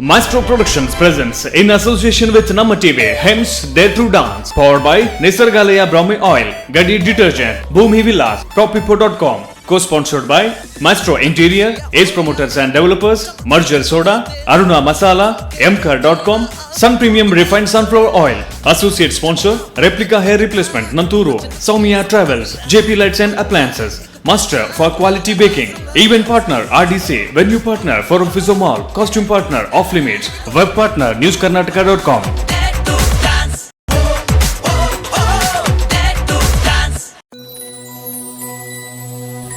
Maestro Productions presents, in association with Namma TV, Hems Dare to Dance, powered by Nisargalaya Brahmi Oil, Gadi Detergent, Bhumi Villas, Toppipo.com, co-sponsored by Maestro Interior, Ace Promoters and Developers, Merger Soda, Aruna Masala, Mkar.com, Sun Premium Refined Sunflower Oil, Associate Sponsor, Replica Hair Replacement, Nanturu, Soumya Travels, JP Lights and Appliances, Master for Quality Baking, Event Partner RDC, Venue Partner Forum Fizo Mall, Costume Partner Off Limits, Web Partner NewsKarnataka.com. Dare to dance. Oh, oh, oh, dare to dance.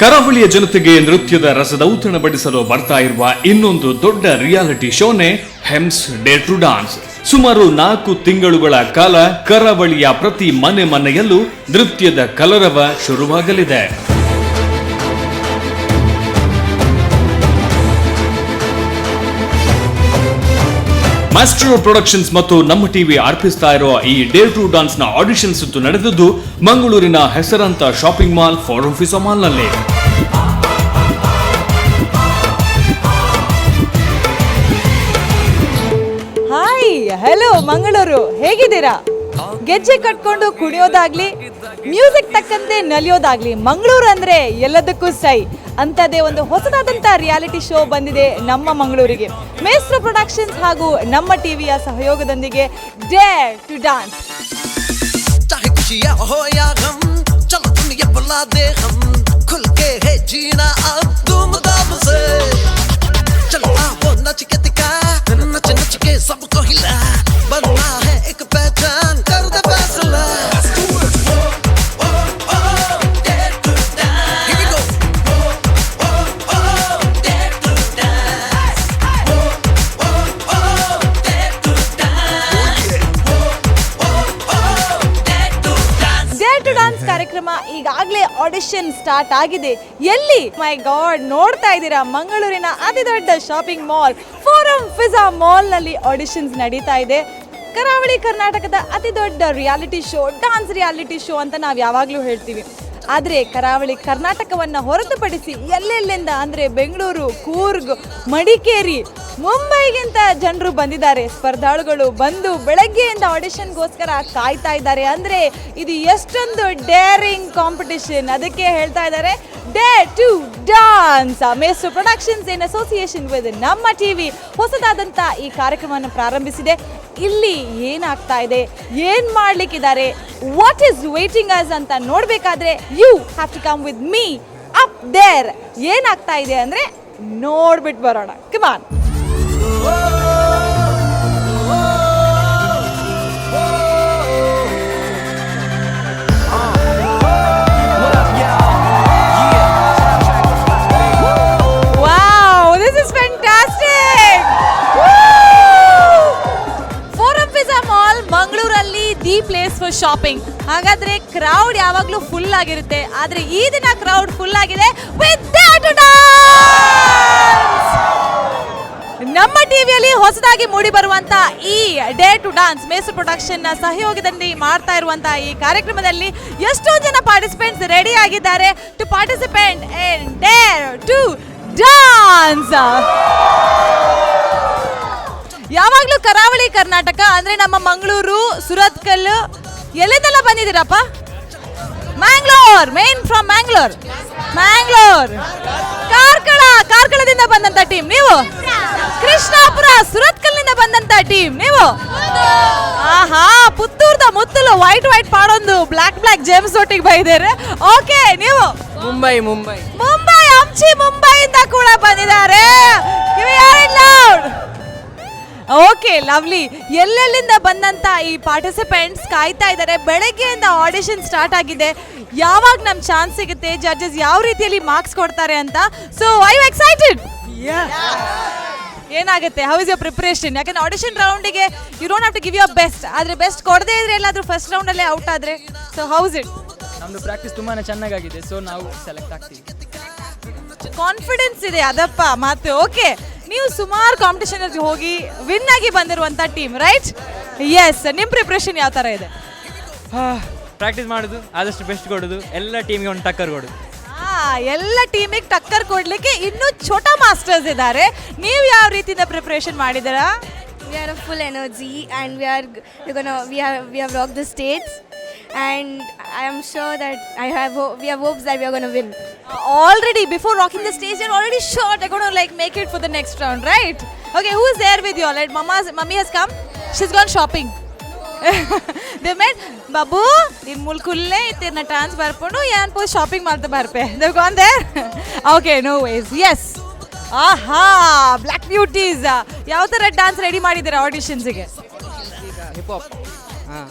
ಕರಾವಳಿಯ ಜನತೆಗೆ ನೃತ್ಯದ ರಸದ ಔತಣ ಬಡಿಸಲು ಬರ್ತಾ ಇರುವ ಇನ್ನೊಂದು ದೊಡ್ಡ reality ಶೋನೇ ಹೆಮ್ಸ್ dare to dance. ಸುಮಾರು 4 ತಿಂಗಳುಗಳ ಕಾಲ ಕರಾವಳಿಯ ಪ್ರತಿ ಮನೆ ಮನೆಯಲ್ಲೂ ನೃತ್ಯದ ಕಲರವ ಶುರುವಾಗಲಿದೆ. ಮಾಸ್ಟರ್ ಪ್ರೊಡಕ್ಷನ್ಸ್ ಮತ್ತು ನಮ್ಮ ಟಿವಿ ಅರ್ಪಿಸ್ತಾ ಇರುವ ಈ dare to dance ನ ಆಡಿಷನ್ ಸುತ್ತು ನಡೆದದ್ದು ಮಂಗಳೂರಿನ ಹೆಸರಾಂತ shopping mall forum Fiza ಮಾಲ್ನಲ್ಲಿ. Hi, hello Mangaluru, ಹೇಗಿದ್ದೀರಾ? ಗೆಜ್ಜೆ ಕಟ್ಕೊಂಡು ಕುಣಿಯೋದಾಗ್ಲಿ, ಮ್ಯೂಸಿಕ್ ತಕ್ಕಂತೆ ನಲಿಯೋದಾಗ್ಲಿ, ಮಂಗಳೂರು ಅಂದ್ರೆ ಎಲ್ಲದಕ್ಕೂ ಸೈ. ಅಂಥದ್ದೇ ಒಂದು ಹೊಸದಾದಂಥ ರಿಯಾಲಿಟಿ ಶೋ ಬಂದಿದೆ ನಮ್ಮ ಮಂಗಳೂರಿಗೆ. ಮೇಸ್ಟ್ರೋ ಪ್ರೊಡಕ್ಷನ್ಸ್ ಹಾಗೂ ನಮ್ಮ ಟಿವಿಯ ಸಹಯೋಗದೊಂದಿಗೆ dare to dance. चाहे खुशियाँ हो या गम, चलो दुनिया भुला दे हम. खुल के है जीना अब धूम धाम से. चलो आओ नच के दिखा, नच नच के सबको हिला. बनना है एक पहचान, कर दे फैसला. Dare to dance. Here we go. Oh, dare to dance. Oh, oh, oh, dare to dance. Oh, oh, dare to dance. Dare to dance ಕಾರ್ಯಕ್ರಮ ಈಗಾಗಲೇ ಆಡಿಷನ್ ಸ್ಟಾರ್ಟ್ ಆಗಿದೆ. ಎಲ್ಲಿ? ಮೈ ಗಾಡ್, ನೋಡ್ತಾ ಇದ್ದೀರಾ, ಮಂಗಳೂರಿನ ಅತಿ ದೊಡ್ಡ shopping mall forum Fiza ಮಾಲ್ನಲ್ಲಿ auditions ನಡೀತಾ ಇದೆ. ಕರಾವಳಿ ಕರ್ನಾಟಕದ ಅತಿ ದೊಡ್ಡ reality show, dance reality show ಅಂತ ನಾವು ಯಾವಾಗಲೂ ಹೇಳ್ತೀವಿ. ಆದರೆ ಕರಾವಳಿ ಕರ್ನಾಟಕವನ್ನು ಹೊರತುಪಡಿಸಿ ಎಲ್ಲೆಲ್ಲಿಂದ ಅಂದರೆ ಬೆಂಗಳೂರು, ಕೂರ್ಗ್, ಮಡಿಕೇರಿ, ಮುಂಬೈಗಿಂತ ಜನರು ಬಂದಿದ್ದಾರೆ. ಸ್ಪರ್ಧಾಳುಗಳು ಬಂದು ಬೆಳಗ್ಗೆಯಿಂದ ಆಡಿಷನ್ಗೋಸ್ಕರ ಕಾಯ್ತಾ ಇದ್ದಾರೆ. ಅಂದರೆ ಇದು ಎಷ್ಟೊಂದು ಡೇರಿಂಗ್ ಕಾಂಪಿಟಿಷನ್! ಅದಕ್ಕೆ ಹೇಳ್ತಾ ಇದ್ದಾರೆ dare to dance. Maestro productions in association with ನಮ್ಮ ಟಿವಿ ಹೊಸದಾದಂಥ ಈ ಕಾರ್ಯಕ್ರಮವನ್ನು ಪ್ರಾರಂಭಿಸಿದೆ. ಇಲ್ಲಿ ಏನಾಗ್ತಾ ಇದೆ, ಏನು ಮಾಡ್ಲಿಕ್ಕಿದ್ದಾರೆ, what is waiting us ಅಂತ ನೋಡಬೇಕಾದ್ರೆ you have to come with me up there. ಏನಾಗ್ತಾ ಇದೆ ಅಂದರೆ ನೋಡ್ಬಿಟ್ಟು ಬರೋಣ. Come on. Wow, this is fantastic! Forum Fiza mall ಮಂಗಳೂರಲ್ಲಿ the place for shopping. ಹಾಗಾದ್ರೆ ಕ್ರೌಡ್ ಯಾವಾಗಲೂ ಫುಲ್ ಆಗಿರುತ್ತೆ. ಆದ್ರೆ ಈ ದಿನ ಕ್ರೌಡ್ ಫುಲ್ ಆಗಿದೆ ವಿತ್ ನಮ್ಮ ಟಿವಿಯಲ್ಲಿ ಹೊಸದಾಗಿ ಮೂಡಿ ಬರುವಂತ ಈ dare to dance. Maestro production ನ ಸಹಯೋಗದಲ್ಲಿ ಮಾಡ್ತಾ ಇರುವಂತಹ ಈ ಕಾರ್ಯಕ್ರಮದಲ್ಲಿ ಎಷ್ಟೋ ಜನ ಪಾರ್ಟಿಸಿಪೆಂಟ್ಸ್ ರೆಡಿ ಆಗಿದ್ದಾರೆ to participate in Dare to Dance. ಯಾವಾಗ್ಲೂ ಕರಾವಳಿ ಕರ್ನಾಟಕ ಅಂದ್ರೆ ನಮ್ಮ Mangaluru, Surathkal. ಎಲ್ಲಿಂದೆಲ್ಲ ಬಂದಿದ್ದೀರಪ್ಪ? Mangalore, main from Mangalore. Mangalore, Karkala, ಕಾರ್ಕಳದಿಂದ ಬಂದಂತ ಟೀಮ್ ನೀವು. ಕೃಷ್ಣಾಪುರ, ಸುರತ್ಕಲ್ನಿಂದ ಬಂದಂತ ಟೀಮ್ ನೀವು. ಆಹಾ, ಪುತ್ತೂರ್ದ ಮುತ್ತುಲು, ವೈಟ್ ವೈಟ್ ಪಾಡೊಂದು black black James ಒಟ್ಟಿಗೆ ಬೈದೇರೆ. ಓಕೆ, ನೀವು? ಮುಂಬೈ, ಮುಂಬೈ. ಮುಂಬೈ, ಅಂಚಿ ಮುಂಬೈಯಿಂದ ಕೂಡ ಬಂದಿದ್ದಾರೆ. Loud. Okay, lovely. ಎಲ್ಲೆಲ್ಲಿಂದ ಬಂದಂತ ಈ ಪಾರ್ಟಿಸಿಪೆಂಟ್ಸ್ ಕಾಯ್ತಾ ಇದ್ದಾರೆ. ಬೆಳಗ್ಗೆಯಿಂದ ಆಡಿಷನ್ ಸ್ಟಾರ್ಟ್ ಆಗಿದೆ. ಯಾವಾಗ ನಮ್ ಚಾನ್ಸ್ ಸಿಗುತ್ತೆ, ಜಡ್ಜಸ್ ಯಾವ ರೀತಿಯಲ್ಲಿ ಮಾರ್ಕ್ಸ್ ಕೊಡ್ತಾರೆ ಅಂತ. So are you excited? ಏನಾಗುತ್ತೆ? How is your preparation? ಯಾಕಂದ್ರೆ ಆಡಿಷನ್ ರೌಂಡಿಗೆ you don't have to give your best. ಆದ್ರೆ ಬೆಸ್ಟ್ ಕೊಡದೇ ಇದ್ರೆ, ಎಲ್ಲಾದ್ರೂ ಫಸ್ಟ್ ರೌಂಡಲ್ಲೇ ಔಟ್ ಆದ್ರೆ? So how's it? ನಮ್ಮದು ಪ್ರಾಕ್ಟೀಸ್ ತುಂಬಾ ಚೆನ್ನಾಗಾಗಿದೆ, ಸೊ ನಾವು ಸೆಲೆಕ್ಟ್ ಆಗ್ತೀವಿ. ಕಾನ್ಫಿಡೆನ್ಸ್ ಇದೆ, ಅದಪ್ಪ ಮಾತು. ಓಕೆ, ನೀವು ಸುಮಾರು ಕಾಂಪಿಟೇಷನ್ ಹೋಗಿ ವಿನ್ ಆಗಿ ಬಂದಿರುವಂತ team, right? S, ನಿಮ್ಮ ಪ್ರಿಪ್ರೇಷನ್ ಯಾವ ತರ ಇದೆ? ಪ್ರಾಕ್ಟೀಸ್ ಮಾಡೋದು, ಆದಷ್ಟು ಬೆಸ್ಟ್ ಕೊಡೋದು, ಎಲ್ಲ ಟೀಮ್ಗೆ ಒಂದು ಟಕ್ಕರ್ ಕೊಡೋದು. ಎಲ್ಲ ಟೀಮಿಗೆ ಟಕ್ಕರ್ ಕೊಡ್ಲಿಕ್ಕೆ ಇನ್ನೂ ಛೋಟಾ ಮಾಸ್ಟರ್ಸ್ ಇದ್ದಾರೆ. ನೀವು ಯಾವ ರೀತಿಯಿಂದ ಪ್ರಿಪ್ರೇಷನ್ ಮಾಡಿದ್ದೀರಾ? We are of full energy and we are we're gonna we have rocked the states and I am sure that we have hopes that we are gonna win. Already before rocking the stage, you're already sure they're going to like make it for the next round, right? Okay, who is there with you all? Like, mama's mummy has come, she's gone shopping. They met Babu in ಮುಲ್ಕುಲ್ಲೇ ಇತ್ತಿರ್ನ ಟ್ರಾನ್ಸ್ ಬರ್ಪುಂಡು ಯಾನ್ ಪೋ shopping ಮಾಡ್ತಾ ಬರ್ಪೆ. They've gone there. Okay, no ways. Yes, ಆಹಾ, black beauties. ಯಾವ ಥರ dance ready ಮಾಡಿದ್ದೀರಾ ಆಡಿಷನ್ಸಿಗೆ? Hip hop, ಹಾಂ.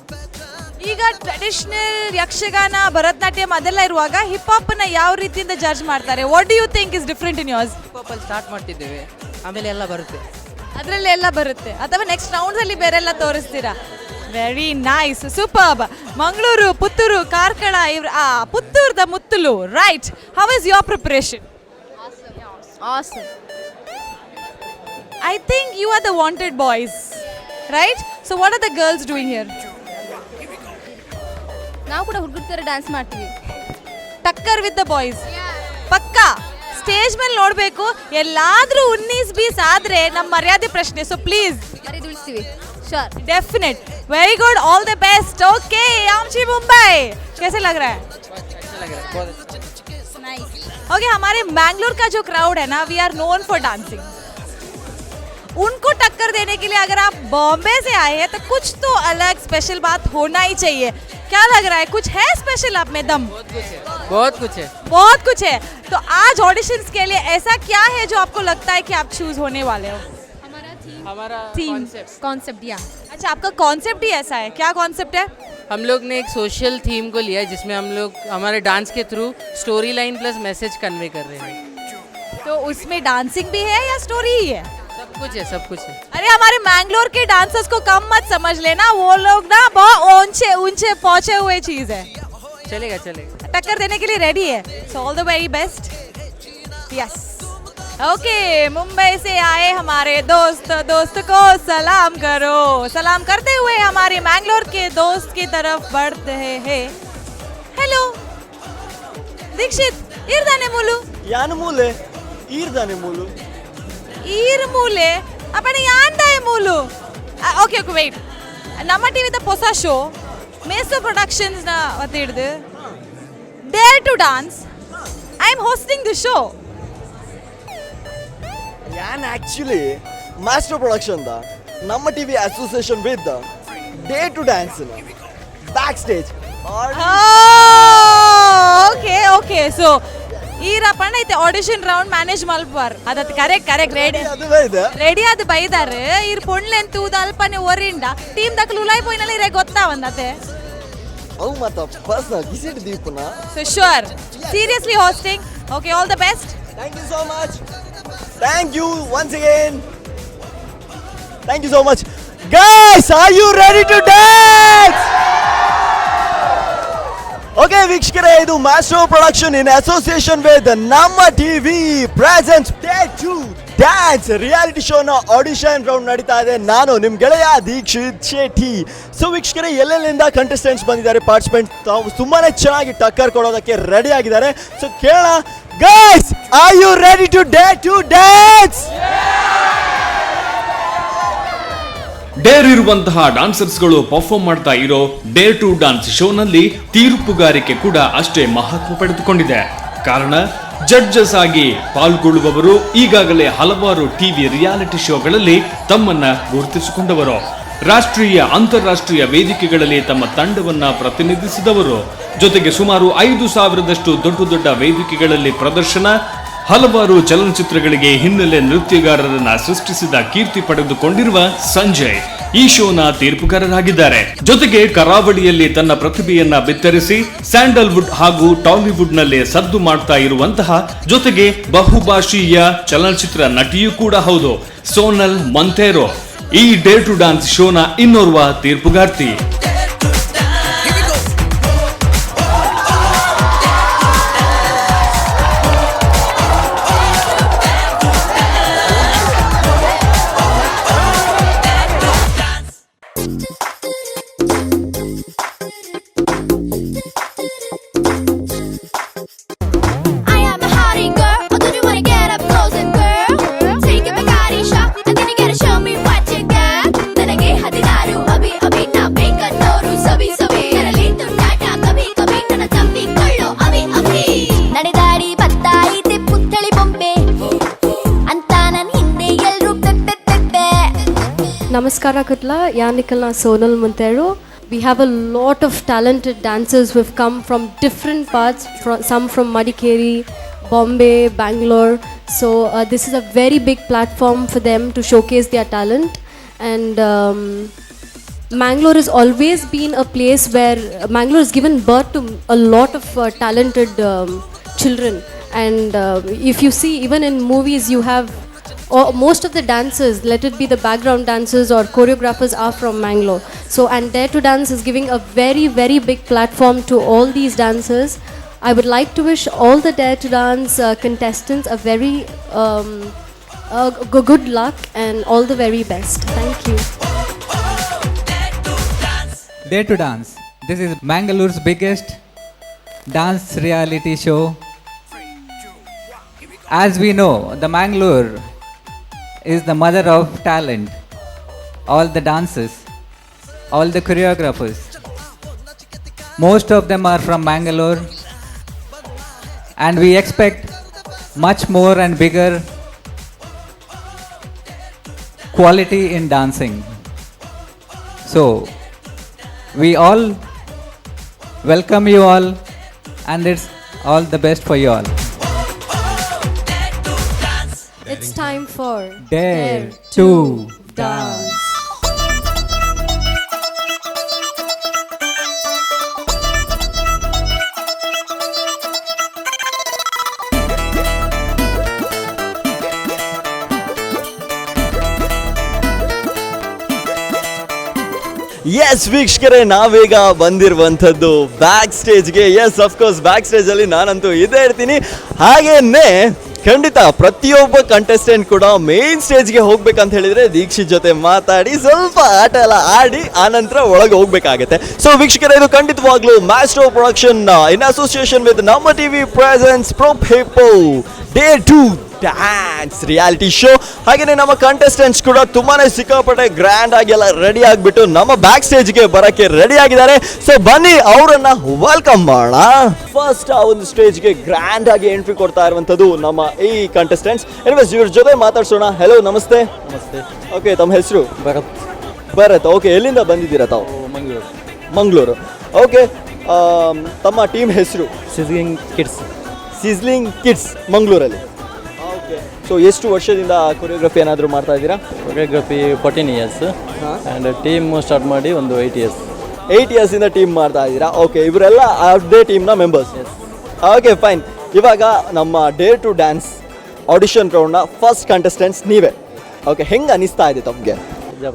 ಈಗ ಟ್ರೆಡಿಷನಲ್ ಯಕ್ಷಗಾನ, ಭರತನಾಟ್ಯಂ ಅದೆಲ್ಲ ಇರುವಾಗ ಹಿಪ್ ಹಾಪ್ ನ ಯಾವ ರೀತಿಯಿಂದ ಜಡ್ಜ್ ಮಾಡ್ತಾರೆ? What do you think is different in yours? Hip ಹಾಪಲ್ಲಿ start ಮಾಡ್ತಿದ್ದೇವೆ, ಆಮೇಲೆ ಎಲ್ಲ ಬರುತ್ತೆ. ಅದರಲ್ಲಿ ಎಲ್ಲ ಬರುತ್ತೆ ಅಥವಾ ನೆಕ್ಸ್ಟ್ ರೌಂಡ್ಸ್ ಅಲ್ಲಿ ಬೇರೆಲ್ಲ ತೋರಿಸ್ತೀರಾ? Very nice, superb. Mangaluru, Puttur, Karkala ಇವ್ರ ಆ ಪುತ್ತೂರ್ದ ಮುತ್ತುಲು, right? How is your preparation? Awesome. I think you are the wanted boys, right? So what are the girls doing here? ನಾವು ಕೂಡ ಹುಡುಗರ ಥರ ಡ್ಯಾನ್ಸ್ ಮಾಡ್ತೀವಿ. ಟಕ್ಕರ್ ವಿತ್ the boys ಪಕ್ಕಾ. Stage ಮೇಲೆ ನೋಡಬೇಕು. ಎಲ್ಲಾದ್ರೂ ಉನ್ನೀಸ್ ಬೀಸ್ ಆದ್ರೆ ನಮ್ಮ ಮರ್ಯಾದೆ ಪ್ರಶ್ನೆ, ಸೊ ಪ್ಲೀಸ್. ಮರಿ ತುಳಿಸ್ತೀವಿ, sure. Definite, very good, all the best. Okay, आमची मुंबई कैसे लग रहा है? ನೈಸ್. ओके, हमारे बैंगलोर का जो क्राउड है ना, we are known for dancing. उनको टक्कर देने के लिए अगर आप बॉम्बे से आए हैं तो कुछ तो अलग स्पेशल बात होना ही चाहिए। क्या लग रहा है, कुछ है स्पेशल आप में दम? बहुत कुछ है, बहुत कुछ है। बहुत कुछ है। तो आज ऑडिशंस के लिए ऐसा क्या है जो आपको लगता है कि आप चूज होने वाले हो? हमारा थीम। कॉन्सेप्ट। कॉन्सेप्ट या। अच्छा, आपका कॉन्सेप्ट ही ऐसा है। क्या कॉन्सेप्ट है? हम लोग ने एक सोशल थीम को लिया है, जिसमें हम लोग हमारे डांस के through story line plus message convey कर रहे हैं। तो उसमें डांसिंग भी है या स्टोरी ही है? सब कुछ है, सब कुछ है। अरे, हमारे मैंगलोर के डांसर्स को कम मत समझ लेना। वो लोग ना बहुत ऊंचे ऊंचे पहुंचे हुए चीज है। चलेगा, चलेगा। टक्कर देने के लिए रेडी है। So all the very best. Yes, okay. Mumbai से आए हमारे दोस्त, दोस्त को सलाम करो। सलाम करते हुए हमारे मैंगलोर के दोस्त की तरफ बढ़ते हैं। हेलो दीक्षित, इरदाने मुलु? ಯಾನು ಮೂಲೆ ಈರ್ದಾನೆ ಮೂಲು. ಈರ್ ಮೂಲೆ ಅಪ್ಪಣ ಯಾಂದಾಯ ಮೂಲು. Okay okay, wait. ನಮ್ಮ ಟಿವಿದ ಹೊಸ ಶೋ ಮೇಸೋ ಪ್ರೊಡಕ್ಷನ್ಸ್ನ ವತಿ ಹಿಡಿದು dare to dance. I am hosting the show. ಯಾನ್ ಆಕ್ಚುಲಿ ಮಾಸ್ಟರ್ ಪ್ರೊಡಕ್ಷನ್ the ನಮ್ಮ TV association with dare to dance back stage. Okay okay, so ಈರಪ್ಪಣ್ಣ ಐತೆ ಆಡಿಷನ್ ರೌಂಡ್ ಮ್ಯಾನೇಜ್ ಮಲ್ಪಾರ್ ಅದತ್. Correct correct, ready. ಅದುವೇ ಇದೆ. ರೆಡಿ ಅದು ಬೈದಾರೆ. ಇರ್ ಪೊಣ್ಲೆನ್ ತೂದ ಅಲ್ಪನೆ ಒರಿಂಡ ಟೀಮ್ ದಕ್ಲು ಉಲಾಯ್ ಪೋಯ್ನಲ್ಲ ಇರೇ ಗೊತ್ತಾ ಒಂದತೆ. ಅವು ಮತ್ತ personal ಕಿಸಿಟ್ ದೀಪನ. So sure, seriously hosting. Okay, all the best. Thank you so much, thank you once again, thank you so much. Guys, are you ready to dance? Okay ವೀಕ್ಷಕರೇ, ಇದು master production in association with Namma TV presents dare to dance reality ಶೋನ audition round ನಡೀತಾ ಇದೆ. ನಾನು ನಿಮ್ಮ ಗೆಳೆಯ ದೀಕ್ಷಿತ್ ಶೆಟ್ಟಿ. ಸೊ ವೀಕ್ಷಕರೇ, ಎಲ್ಲೆಲ್ಲಿಂದ contestants ಬಂದಿದ್ದಾರೆ, ಪಾರ್ಟಿಸಿಪೆಂಟ್ ತಾವು ತುಂಬಾನೇ ಚೆನ್ನಾಗಿ ಟಕ್ಕರ್ ಕೊಡೋದಕ್ಕೆ ರೆಡಿ ಆಗಿದ್ದಾರೆ. ಸೊ ಕೇಳೋಣ, guys, are you ready to dare to dance? Dare ಇರುವಂತಹ ಡಾನ್ಸರ್ಸ್ಗಳು ಪರ್ಫಾರ್ಮ್ ಮಾಡ್ತಾ ಇರೋ ಡೇರ್ ಟು ಡಾನ್ಸ್ ಶೋನಲ್ಲಿ ತೀರ್ಪುಗಾರಿಕೆ ಕೂಡ ಅಷ್ಟೇ ಮಹತ್ವ ಪಡೆದುಕೊಂಡಿದೆ. ಕಾರಣ, ಜಡ್ಜಸ್ ಆಗಿ ಪಾಲ್ಗೊಳ್ಳುವವರು ಈಗಾಗಲೇ ಹಲವಾರು ಟಿವಿ ರಿಯಾಲಿಟಿ ಶೋಗಳಲ್ಲಿ ತಮ್ಮನ್ನ ಗುರುತಿಸಿಕೊಂಡವರು, ರಾಷ್ಟ್ರೀಯ ಅಂತಾರಾಷ್ಟ್ರೀಯ ವೇದಿಕೆಗಳಲ್ಲಿ ತಮ್ಮ ತಂಡವನ್ನ ಪ್ರತಿನಿಧಿಸಿದವರು, ಜೊತೆಗೆ ಸುಮಾರು 5,000ದಷ್ಟು ದೊಡ್ಡ ದೊಡ್ಡ ವೇದಿಕೆಗಳಲ್ಲಿ ಪ್ರದರ್ಶನ, ಹಲವಾರು ಚಲನಚಿತ್ರಗಳಿಗೆ ಹಿನ್ನೆಲೆ ನೃತ್ಯಗಾರರನ್ನ ಸೃಷ್ಟಿಸಿದ ಕೀರ್ತಿ ಪಡೆದುಕೊಂಡಿರುವ ಸಂಜಯ್ ಈ ಶೋನ ತೀರ್ಪುಗಾರರಾಗಿದ್ದಾರೆ. ಜೊತೆಗೆ ಕರಾವಳಿಯಲ್ಲಿ ತನ್ನ ಪ್ರತಿಭೆಯನ್ನ ಬಿತ್ತರಿಸಿ ಸ್ಯಾಂಡಲ್ವುಡ್ ಹಾಗೂ ಟಾಲಿವುಡ್ ನಲ್ಲಿ ಸದ್ದು ಮಾಡ್ತಾ ಇರುವಂತಹ, ಜೊತೆಗೆ ಬಹುಭಾಷೀಯ ಚಲನಚಿತ್ರ ನಟಿಯೂ ಕೂಡ ಹೌದು, ಸೋನಲ್ ಮಂತೇರೋ ಈ ಡೇರ್ ಟು ಡಾನ್ಸ್ ಶೋನ ಇನ್ನೋರ್ವ ತೀರ್ಪುಗಾರ್ತಿ. Here we go. I Namaskara Kudla, Yanikalna Sonal Montero. We have a lot of talented dancers who have come from different parts, some from Madikeri, Bombay, Bangalore. So this is a very big platform for them to showcase their talent. And Mangalore has always been a place where Mangalore has given birth to a lot of talented children. And if you see, even in movies, you have most of the dancers, let it be the background dancers or choreographers, are from Mangalore. So, and Dare to Dance is giving a very, very big platform to all these dancers. I would like to wish all the Dare to Dance contestants a very good luck and all the very best. Thank you. Dare to Dance. This is Mangalore's biggest dance reality show. As we know, the Mangalore is the mother of talent. All the dancers, all the choreographers, most of them are from Mangalore, and we expect much more and bigger quality in dancing. So, we all welcome you all, and it's all the best for you all. It's time for Dare to Dance. S ವೀಕ್ಷಕರೇ, ನಾವೀಗ ಬಂದಿರುವಂಥದ್ದು back ಸ್ಟೇಜ್ಗೆ. S, of course back ಸ್ಟೇಜಲ್ಲಿ ನಾನಂತೂ ಇದ್ದೇ ಇರ್ತೀನಿ. ಹಾಗೇನೆ ಖಂಡಿತ ಪ್ರತಿಯೊಬ್ಬ ಕಂಟೆಸ್ಟೆಂಟ್ ಕೂಡ ಮೇನ್ ಸ್ಟೇಜ್ಗೆ ಹೋಗ್ಬೇಕಂತ ಹೇಳಿದ್ರೆ ದೀಕ್ಷಿತ್ ಜೊತೆ ಮಾತಾಡಿ ಸ್ವಲ್ಪ ಆಟ ಎಲ್ಲ ಆಡಿ ಆನಂತರ ಒಳಗೆ ಹೋಗ್ಬೇಕಾಗತ್ತೆ. ಸೊ ವೀಕ್ಷಕರೇ, ಇದು ಖಂಡಿತವಾಗ್ಲೂ Maestro production in association with ನಮ್ಮ TV presents prop hippo Dare to Dance reality show. ಹಾಗೇನೆ ನಮ್ಮ ಕಂಟೆಸ್ಟೆಂಟ್ಸ್ ಕೂಡ ತುಂಬಾನೇ ಸಿಕ್ಕಾಪಟ್ಟೆ ಗ್ರ್ಯಾಂಡ್ ಆಗಿ ಎಲ್ಲ ರೆಡಿ ಆಗಿಬಿಟ್ಟು ನಮ್ಮ ಬ್ಯಾಕ್ ಸ್ಟೇಜ್ಗೆ ಬರಕ್ಕೆ ರೆಡಿ ಆಗಿದ್ದಾರೆ. ಸೊ ಬನ್ನಿ, ಅವರನ್ನ welcome ಮಾಡೋಣ. ಫಸ್ಟ್ ಆ ಒಂದು ಸ್ಟೇಜ್ಗೆ ಗ್ರ್ಯಾಂಡ್ ಆಗಿ ಎಂಟ್ರಿ ಕೊಡ್ತಾ ಇರುವಂತದ್ದು ನಮ್ಮ ಈ ಕಂಟೆಸ್ಟೆಂಟ್ಸ್. ಎನಿವೇಸ್, ಇವ್ರ ಜೊತೆ ಮಾತಾಡ್ಸೋಣ. ಹೆಲೋ, ನಮಸ್ತೆ. ನಮಸ್ತೆ. ಓಕೆ, ತಮ್ಮ ಹೆಸರು? ಭರತ್. ಭರತ್, ಓಕೆ. ಎಲ್ಲಿಂದ ಬಂದಿದ್ದೀರಾ ತಾವು? ಮಂಗಳೂರು. ಮಂಗಳೂರು, ಓಕೆ. ತಮ್ಮ ಟೀಮ್ ಹೆಸರು? Sizzling kids. Sizzling kids, ಮಂಗಳೂರಲ್ಲಿ. ಓಕೆ, ಸೊ ಎಷ್ಟು ವರ್ಷದಿಂದ ಕೊರಿಯೋಗ್ರಫಿ ಏನಾದರೂ ಮಾಡ್ತಾ ಇದ್ದೀರಾ? Choreography 14 years and team start ಮಾಡಿ ಒಂದು 8 ಇಯರ್ಸ್. 8 ಇಯರ್ಸಿಂದ ಟೀಮ್ ಮಾಡ್ತಾ ಇದ್ದೀರಾ. ಓಕೆ, ಇವರೆಲ್ಲ ಅದೇ ಟೀಮ್ನ members. Okay, fine. ಇವಾಗ ನಮ್ಮ dare to dance audition ರೌಂಡ್ನ first contestants ನೀವೇ. ಓಕೆ, ಹೆಂಗೆ ಅನಿಸ್ತಾ ಇದೆ ತಮಗೆ?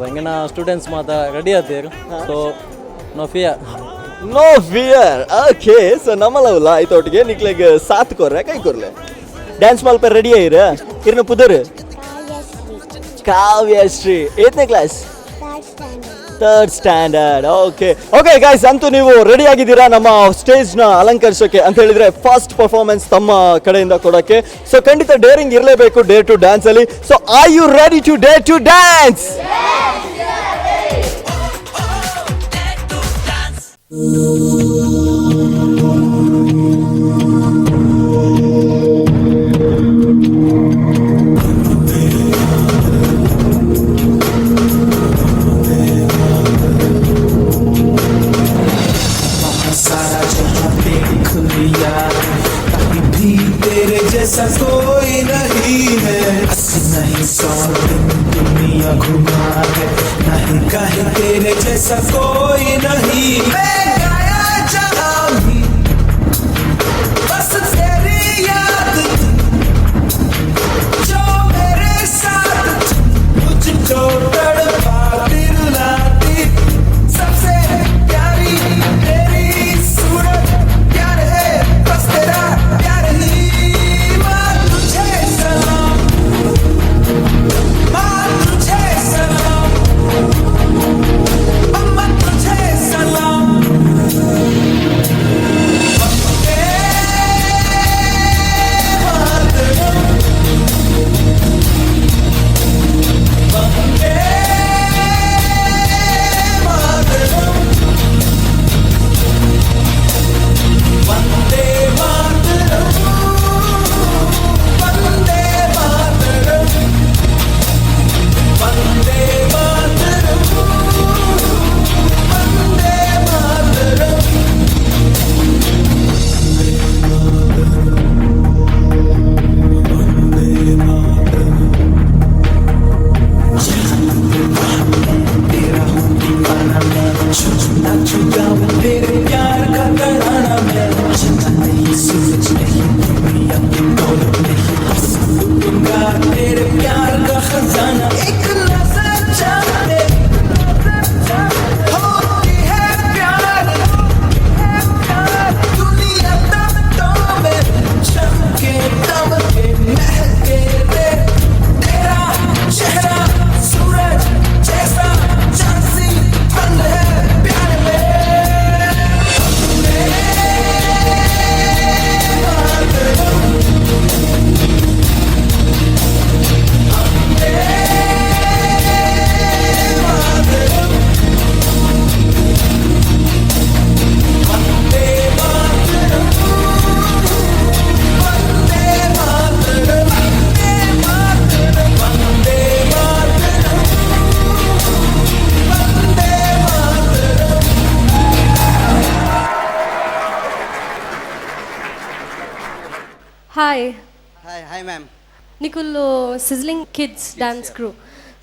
ಎಂಗಿನ ಸ್ಟೂಡೆಂಟ್ಸ್ ಮಾತ ರೆಡಿ ಆತೀರು, so no fear. No fear. Okay, so ನಮ್ಮಲವಲ್ಲ ಐತೊಟ್ಟಿಗೆ ನಿಕ್ಲೆಗ್ ಸಾತ್ ಕೊರ್ರೆ, ಕೈ ಕೊರ್ಲೆ. Dance ಮಲ್ಪ ready ಆಯಿರ? ಇರ್ನ ಪುದರ್? Kavyashree. ಏತ್ನೇ class? Third standard. Okay okay guys, ಅಂತೂ ನೀವು ರೆಡಿ ಆಗಿದ್ದೀರಾ ನಮ್ಮ ಸ್ಟೇಜ್ನ ಅಲಂಕರಿಸೋಕೆ ಅಂತ ಹೇಳಿದ್ರೆ, ಫಸ್ಟ್ ಪರ್ಫಾರ್ಮೆನ್ಸ್ ತಮ್ಮ ಕಡೆಯಿಂದ ಕೊಡೋಕೆ. ಸೊ ಖಂಡಿತ ಡೇರಿಂಗ್ ಇರಲೇಬೇಕು dare to dance ಅಲ್ಲಿ. So are you ready to dare to dance? सारा जहां देख लिया, कहीं भी तेरे जैसा कोई नहीं है। अस्सी नहीं 100 दिन दुनिया घुमा है, नहीं कहीं तेरे जैसा कोई नहीं। मैं गया जहां भी, बस तेरी याद थी, जो मेरे साथ थी, मुझको तड़पाती रुलाती। सबसे प्यारी तेरी सूरत, प्यार है बस तेरा प्यार ही। माँ तुझे सलाम, माँ तुझे सलाम, अम्मा तुझे सलाम। Hi. Hi, hi ma'am. ನಿಕುಲ್ಲು sizzling kids dance crew.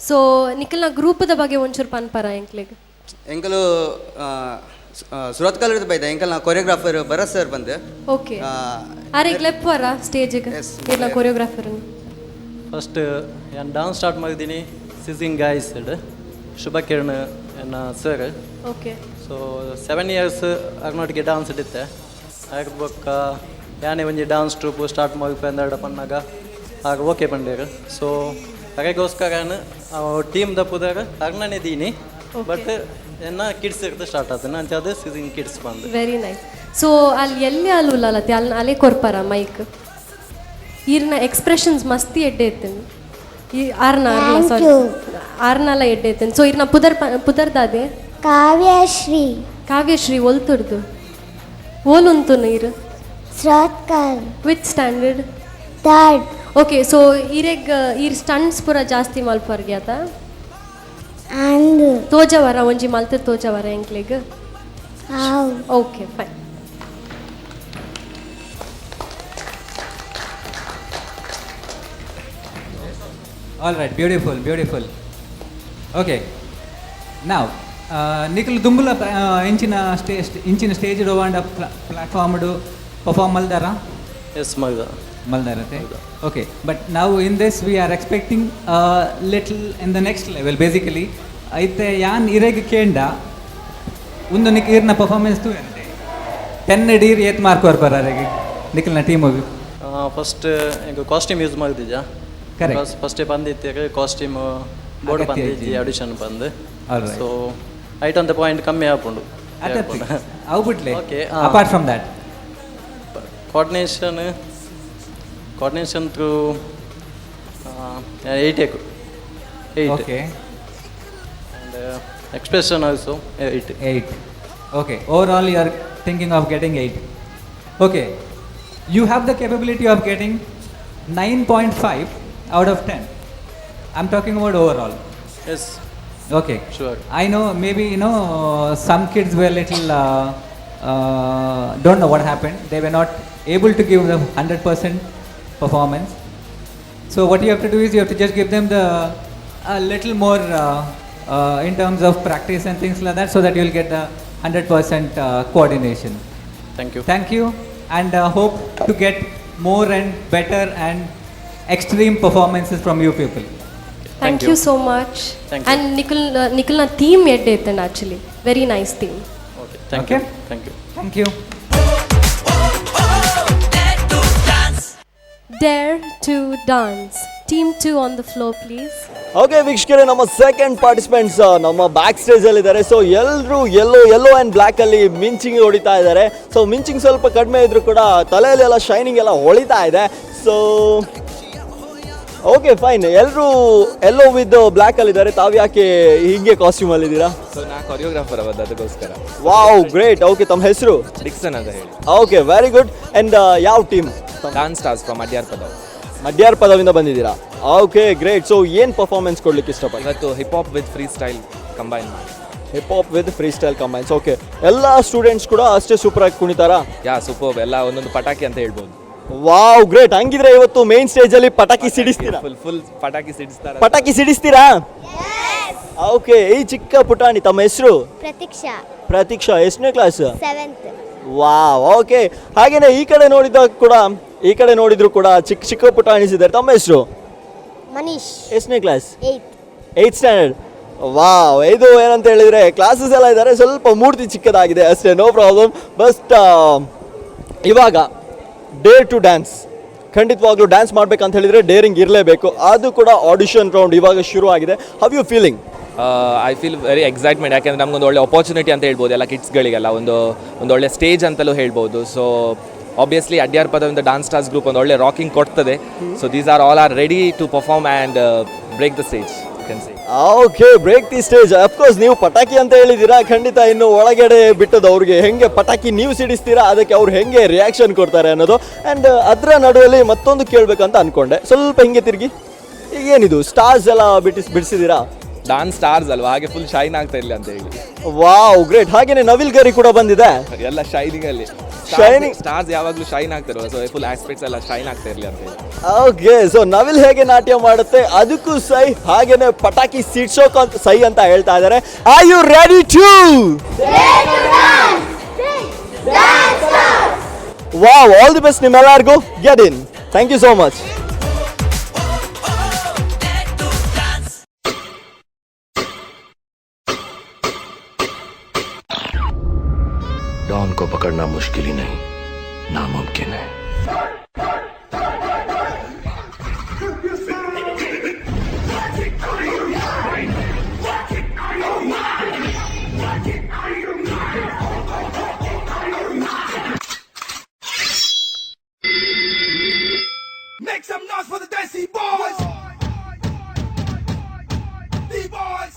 So ನಿಕಲ್ನ ಗ್ರೂಪದ ಬಗ್ಗೆ ಒಂಚೂರು ಪನ್ಪರ ಎಂಕ್ಲೆಗ್? ಎಂಕಲು ಸುರತ್ಕಲ್ ಬೈದ. ಎಂಕಲ್ನ ಕೊರಿಯೋಗ್ರಾಫರ್ ಭರತ್ ಸರ್ ಬಂದು. ಓಕೆ, ಆರೆಗ್ ಲೆಪ್ಪುವರ ಸ್ಟೇಜಿಗೆ ಇರ್ನ ಕೊರಿಯೋಗ್ರಾಫರ್? ಫಸ್ಟ್ ನಾನು ಡಾನ್ಸ್ ಸ್ಟಾರ್ಟ್ ಮಾಡಿದ್ದೀನಿ ಸಿಝಿಂಗ್ ಗಾಯ್ಸ್ ಶುಭ ಕಿರಣ್ ಎನ್ನ sir. So 7 years ಅರ್ನೋಟಿಗೆ dance ಇತ್ತೆ. ಆಗ ಬೊಕ್ಕ ಯಾನೆ ಒಂಜಿ ಡಾನ್ಸ್ ಟ್ರೂಪ್ ಸ್ಟಾರ್ಟ್ ಮಲ್ಪೆಂದೆರಡ ಪನ್ನಾಗ ಆಗ ಓಕೆ ಪಂಡೇರು. ಸೊ ಅರೆಗೋಸ್ಕರ ಟೀಮ್ ದಪ್ಪುದಾರ ಅರ್ನನೇ ದೀನಿ, ಬಟ್ ಎನ್ನ ಕಿಡ್ಸ್ ಇರ್ತದೆ ಸ್ಟಾರ್ಟ್ ಆತನ ಅಂಚ ಅದು ಸಿಝಿಂಗ್ ಕಿಡ್ಸ್ ಬಂದು. Very nice. ಸೊ ಅಲ್ಲಿ ಎಲ್ಲಿ ಅಲ್ಲಿ ಉಲ್ಲಲತ್ತೆ, ಅಲ್ಲಿ ಅಲ್ಲೇ ಕೊರ್ಪರ ಮೈಕ್. ಈರ್ನ ಎಕ್ಸ್ಪ್ರೆಷನ್ಸ್ ಮಸ್ತಿ ಎಡ್ಡೆ ಇತ್ತೇನೆ. ಈ ಆರ್ನ ಆರ್ನ, ಸಾರಿ, ಆರ್ನಲ ಎಡ್ಡೆ ಇತ್ತೇನೆ. ಸೊ ಈರ್ನ ಪುದರ್ ಪುದರ್ದಾದೆ? ಕಾವ್ಯಶ್ರೀ. ಕಾವ್ಯಶ್ರೀ, ಒಲ್ತುರ್ದು? ಓಲುಂತು ನೀರು? Surathkal. Which standard? Third. Okay, so ಈರೆಗ್ ಈರ್ ಸ್ಟಂಟ್ಸ್ ಪೂರ ಜಾಸ್ತಿ ಮಲ್ಪರ್ಗೆ ಆತ? ಅಂದು. ತೋಜವರ, ಒಂಜಿ ಮಲ್ತ ತೋಜವರ ಎಂಕ್ಲೆಗ್? ಆವ್. Okay, fine. All right, beautiful, beautiful. Okay, now, ನಿಕುಲು ದುಂಬುಲ ಇಂಚಿನ ಸ್ಟೇಜ್, ಇಂಚಿನ ಸ್ಟೇಜ್ ವಾಂಡ ಪ್ಲಾಟ್ಫಾರ್ಮ್ ಪರ್ಫಾರ್ಮ್ ಮಲ್ದಾರ? ಎಸ್, ಮಲ್ದ. ಮಲ್ದಾರತೆ. ಓಕೆ, ಬಟ್ ನಾವು in this we are expecting little in the next level basically. ಐತೆ ಯಾನ್ ಇರೆಗ್ ಕೇಂಡ ಒಂದು ನಿಕ್ ಈರ್ನ ಪರ್ಫಾರ್ಮೆನ್ಸ್ ತೂ 10 ಡೀರ್ ಏತ್ ಮಾರ್ಕ್ ಬರ್ಬಾರ ನಿಖಲ್ನ ಟೀಮ್? ಫಸ್ಟ್ ಈಗ ಕಾಸ್ಟ್ಯೂಮ್ ಯೂಸ್ ಮಾಡಿದ್ಯಾ? Correct. First ಬಂದಿತ್ತು ಕಾಸ್ಟ್ಯೂಮ್ ಬೋರ್ಡ್. ಅಗತ್ಯ ಬಂದಿದ್ದಿ ಇಜ್ಜಿ. ಆಡಿಷನ್ ಬಂದು. Alright. So ಐಟ್ ಅಂತ ಪಾಯಿಂಟ್ ಕಮ್ಮಿ ಆಪುಂಡು. ಅವು ಬಿಟ್ಲೆ. Okay. Apart from that? Coordination through 8, 8. And expression also 8. 8. Okay. Overall, you are thinking of getting 8. Okay. You have the capability of getting 9.5 out of 10. I'm talking about overall. S. Okay. Sure. I know maybe some kids were little don't know what happened. They were not able to give the 100% performance. So what you have to do is you have to just give them the a little more in terms of practice and things like that, so that you will get the 100% coordination. Thank you. Thank you, and hope to get more and better and extreme performances from you people. Thank you so much. Thank you. And Nikhil, ನಿಖಲ್ನ theme ಎಡ್ಡೆ ಇತ್ತಂಡ್ actually. Very nice theme. Okay, thank Okay. You, thank you. Thank you. Dare to dance. Team 2 on the floor, please. Okay ವೀಕ್ಷಕರೇ, ನಮ್ಮ second participants ನಮ್ಮ back stage ಅಲ್ಲಿ ಇದ್ದಾರೆ. ಸೊ ಎಲ್ಲರೂ ಎಲ್ಲೋ ಎಲ್ಲೋ and black ಅಲ್ಲಿ ಮಿಂಚಿಂಗ್ ಹೊಡಿತಾ ಇದ್ದಾರೆ. ಸೊ ಮಿಂಚಿಂಗ್ ಸ್ವಲ್ಪ ಕಡಿಮೆ ಇದ್ರು ಕೂಡ ತಲೆಯಲ್ಲಿ ಎಲ್ಲ ಶೈನಿಂಗ್ ಎಲ್ಲ ಹೊಳಿತಾ ಇದೆ. ಸೊ ಓಕೆ, ಫೈನ್. ಎಲ್ಲರೂ ಎಲ್ಲೋ ವಿತ್ ಬ್ಲ್ಯಾಕ್ ಅಲ್ಲಿ ಇದ್ದಾರೆ. ತಾವು ಯಾಕೆ ಹೀಗೆ ಕಾಸ್ಟ್ಯೂಮ್ ಅಲ್ಲಿ ಇದ್ದೀರಾ? ಸೊ ನಾ ಕೊರಿಯೋಗ್ರಾಫರ್ ಅವದ್ದು, ಅದಕ್ಕೋಸ್ಕರ. ವಾವ್, ಗ್ರೇಟ್. ಓಕೆ, ತಮ್ಮ ಹೆಸರು? ಡಿಕ್ಸನ್ ಅಂತ ಹೇಳಿ. Okay, very good. ಅಂಡ್ ಯಾವ team? Dance stars from Adyar Padavu. Adyar ಪದವಿಂದ ಬಂದಿದ್ದೀರಾ. Okay, great. ಸೊ ಏನು ಪರ್ಫಾರ್ಮೆನ್ಸ್ ಕೊಡ್ಲಿಕ್ಕೆ ಇಷ್ಟಪಡ್ತೀರಾ? ಇವತ್ತು hip hop with free style combine ಮಾಡಿ. Hip hop with free style combines. Okay, ಎಲ್ಲ ಸ್ಟೂಡೆಂಟ್ಸ್ ಕೂಡ ಅಷ್ಟೇ ಸೂಪರ್ ಆಗಿ ಕುಣಿತಾರಾ? ಯಾ, ಸೂಪರ್. ಎಲ್ಲ ಒಂದೊಂದು ಪಟಾಕಿ ಅಂತ ಹೇಳ್ಬೋದು. ವಾವ್, ಗ್ರೇಟ್. ಹಂಗಿದ್ರೆ ಇವತ್ತು ಮೇನ್ ಸ್ಟೇಜ್ ಅಲ್ಲಿ ಪಟಾಕಿ ಸಿಡಿಸ್ತೀರಾ? ಫುಲ್ ಫುಲ್ ಪಟಾಕಿ ಸಿಡಿಸ್ತಾರೆ. ಪಟಾಕಿ ಸಿಡಿಸ್ತೀರಾ? ಓಕೆ. ಈ ಚಿಕ್ಕ ಪುಟಾಣಿ, ತಮ್ಮ ಹೆಸರು? ಪ್ರತೀಕ್ಷಾ. ಪ್ರತೀಕ್ಷಾ, ಎಷ್ಟನೇ ಕ್ಲಾಸ್? Seventh. ವಾವ್, ಓಕೆ. ಹಾಗೇನೆ ಈ ಕಡೆ ನೋಡಿದ ಕೂಡ, ಈ ಕಡೆ ನೋಡಿದ್ರು ಕೂಡ ಚಿಕ್ಕ ಚಿಕ್ಕ ಪುಟಾಣಿಸಿದ್ದಾರೆ. ತಮ್ಮ ಹೆಸರು? ಮನೀಶ್. ಎಷ್ಟನೇ class? Eighth. Eighth standard. Wow. ಇದು ಏನಂತ ಹೇಳಿದ್ರೆ ಕ್ಲಾಸಸ್ ಎಲ್ಲ ಇದ್ದಾರೆ, ಸ್ವಲ್ಪ ಮೂರ್ತಿ ಚಿಕ್ಕದಾಗಿದೆ ಅಷ್ಟೇ. No problem. ಬಟ್ ಇವಾಗ ಡೇರ್ ಟು ಡ್ಯಾನ್ಸ್, ಖಂಡಿತವಾಗ್ಲೂ ಡ್ಯಾನ್ಸ್ ಮಾಡ್ಬೇಕಂತ ಹೇಳಿದ್ರೆ ಡೇರಿಂಗ್ ಇರಲೇಬೇಕು. ಅದು ಕೂಡ ಆಡಿಷನ್ ರೌಂಡ್ ಇವಾಗ ಶುರು ಆಗಿದೆ. How you feeling? I feel very excitement, ಯಾಕೆಂದರೆ ನಮಗೊಂದು ಒಳ್ಳೆ ಅಪಾರ್ಚುನಿಟಿ ಅಂತ ಹೇಳ್ಬೋದು. ಎಲ್ಲ ಕಿಡ್ಸ್ಗಳಿಗೆಲ್ಲ ಒಂದು ಒಂದು ಒಳ್ಳೆ ಸ್ಟೇಜ್ ಅಂತಲೂ ಹೇಳ್ಬೋದು. ಸೊ ಆಬ್ವಿಯಸ್ಲಿ ಅಡ್ಯಾರ್ ಪದವಿಂದ ಡಾನ್ಸ್ ಸ್ಟಾರ್ಸ್ ಗ್ರೂಪ್ ಒಂದು ಒಳ್ಳೆ ರಾಕಿಂಗ್ ಕೊಡ್ತದೆ. So these are all are ready to perform and break the stage, can say. Okay, break the stage. Of course, ನೀವು ಪಟಾಕಿ ಅಂತ ಹೇಳಿದ್ದೀರಾ. ಖಂಡಿತ ಇನ್ನು ಒಳಗಡೆ ಬಿಟ್ಟದ್ದು ಅವ್ರಿಗೆ ಹೆಂಗೆ ಪಟಾಕಿ ನೀವು ಸಿಡಿಸ್ತೀರಾ, ಅದಕ್ಕೆ ಅವ್ರು ಹೆಂಗೆ ರಿಯಾಕ್ಷನ್ ಕೊಡ್ತಾರೆ ಅನ್ನೋದು. ಆ್ಯಂಡ್ ಅದರ ನಡುವಲ್ಲಿ ಮತ್ತೊಂದು ಕೇಳಬೇಕಂತ ಅನ್ಕೊಂಡೆ. ಸ್ವಲ್ಪ ಹಿಂಗೆ ತಿರುಗಿ, ಏನಿದು ಸ್ಟಾರ್ಸ್ ಎಲ್ಲ ಬಿಡಿಸಿದ್ದೀರಾ? ಡಾನ್ಸ್ ಸ್ಟಾರ್ಸ್ ಅಲ್ವಾ, ಹಾಗೆ ಫುಲ್ ಶೈನ್ ಆಗ್ತಾ ಇರಲಿ ಅಂತ ಹೇಳಿ. ವಾವ್, ಗ್ರೇಟ್. ಹಾಗೇನೆ ನವಿಲ್ ಗರಿ ಕೂಡ ಬಂದಿದೆ. ಎಲ್ಲ ಶೈನಿಂಗ್ ಅಲ್ಲಿ. ಶೈನಿಂಗ್. ಸ್ಟಾರ್ಸ್ ಯಾವಾಗಲೂ ಶೈನ್ ಆಗ್ತಿರಲ್ಲ, ಸೊ ಫುಲ್ ಆಸ್ಪೆಕ್ಟ್ಸ್ ಎಲ್ಲ ಶೈನ್ ಆಗ್ತಾ ಇರಲಿ ಅಂತ ಹೇಳಿ. ಓಕೆ, ಸೊ ನವಿಲ್ ಹೇಗೆ ನಾಟ್ಯ ಮಾಡುತ್ತೆ ಅದಕ್ಕೂ ಸೈ, ಹಾಗೇನೆ ಪಟಾಕಿ ಸಿಡ್ಸೋಕ್ ಅಂತ ಸೈ ಅಂತ ಹೇಳ್ತಾ ಇದ್ದಾರೆ. Are you ready to? Wow, all the best ನಿಮ್ಮೆಲ್ಲರಿಗೂ. Get in. Thank you so much. Don को पकड़ना मुश्किल ही नहीं, नामुमकिन है। Make some noise for the Desi Boys! The Boys!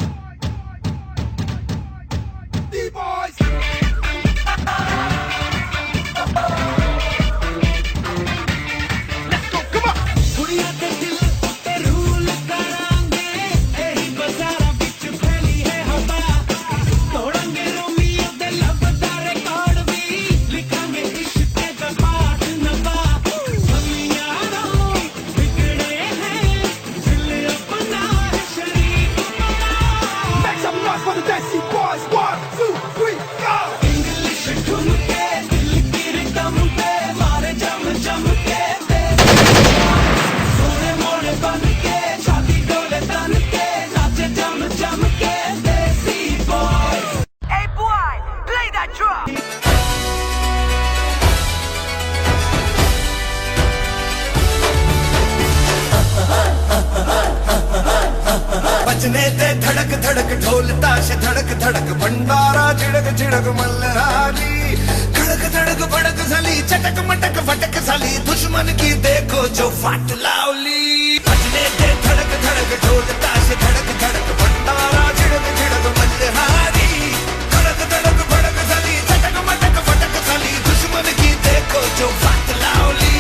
The Boys! Let's go, come on! ਕੁੜੀਆਂ ਦੇ ਦਿਲ ਉੱਤੇ ਰੂਲ ਕਰਾਂਗੇ, ਇਹੀ ਬਾਜ਼ਾਰਾਂ ਵਿੱਚ ਫੈਲੀ ਹੈ ਹਵਾ। ਤੋੜਾਂਗੇ ਰੋਮੀਓ ਦੇ ਲਵ ਦਾ ਰਿਕਾਰਡ ਵੀ, ਲਿਖਾਂਗੇ ਇਸ਼ਕ ਦਾ ਪਾਠ ਨਵਾਂ। ਹਮ ਯਾਰੋਂ ਬਿਗੜੇ ਹੈ, ਦਿਲ ਆਪਣਾ ਹੈ ਸ਼ਰੀਕ ਬਣਾ। Make some noise for the Desi Boys! 1, 2, 3, go! English ਠੁਮਕੇ ਦਿਲ ਕੀ ਰਿਦਮ ਤੇ ਮਾਰੇ ਜਮ ਜਮ ਕੇ ਦੇਸੀ। ਸੋਹਣੇ ਮੋਹਣੇ ਬਣ ਕੇ, ਛਾਤੀ ਡੋਲੇ ਤਨ ਕੇ, ਨਾਚੇ ਜਮ ਜਮ ਕੇ ਦੇਸੀ boys. Hey boy, play that drum! बजने ते धड़क धड़क ढोल ताश धड़क धड़क भंडारा झिड़क झिड़क मल्हारी खड़क धड़क भड़क सली चटक मटक फटक सली दुश्मन की देखो जो फाट लावली। बजने ते धड़क धड़क ढोल ताश धड़क धड़क भंडारा झिड़क झिड़क मल्हारी खड़क धड़क भड़क सली चटक मटक फटक सली दुश्मन की देखो जो फाट लावली।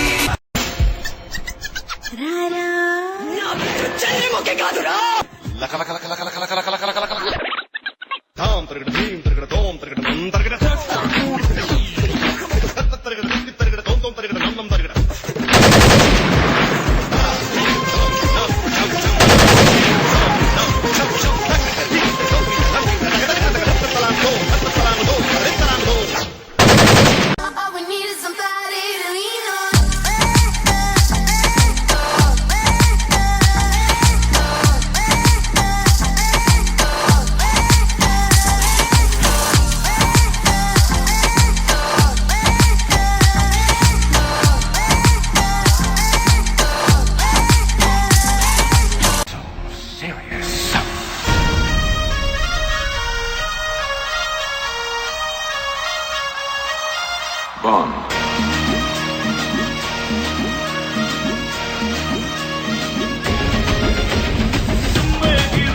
लक लक लक लक लक लक लक लक लक लक लक धाम तरगड़ भीम तरगड़ दोम तरगड़ नम तरगड़ तरगड़ तरगड़ दोम दोम तरगड़ नम नम तरगड़। All we need is somebody to lean on. Bond.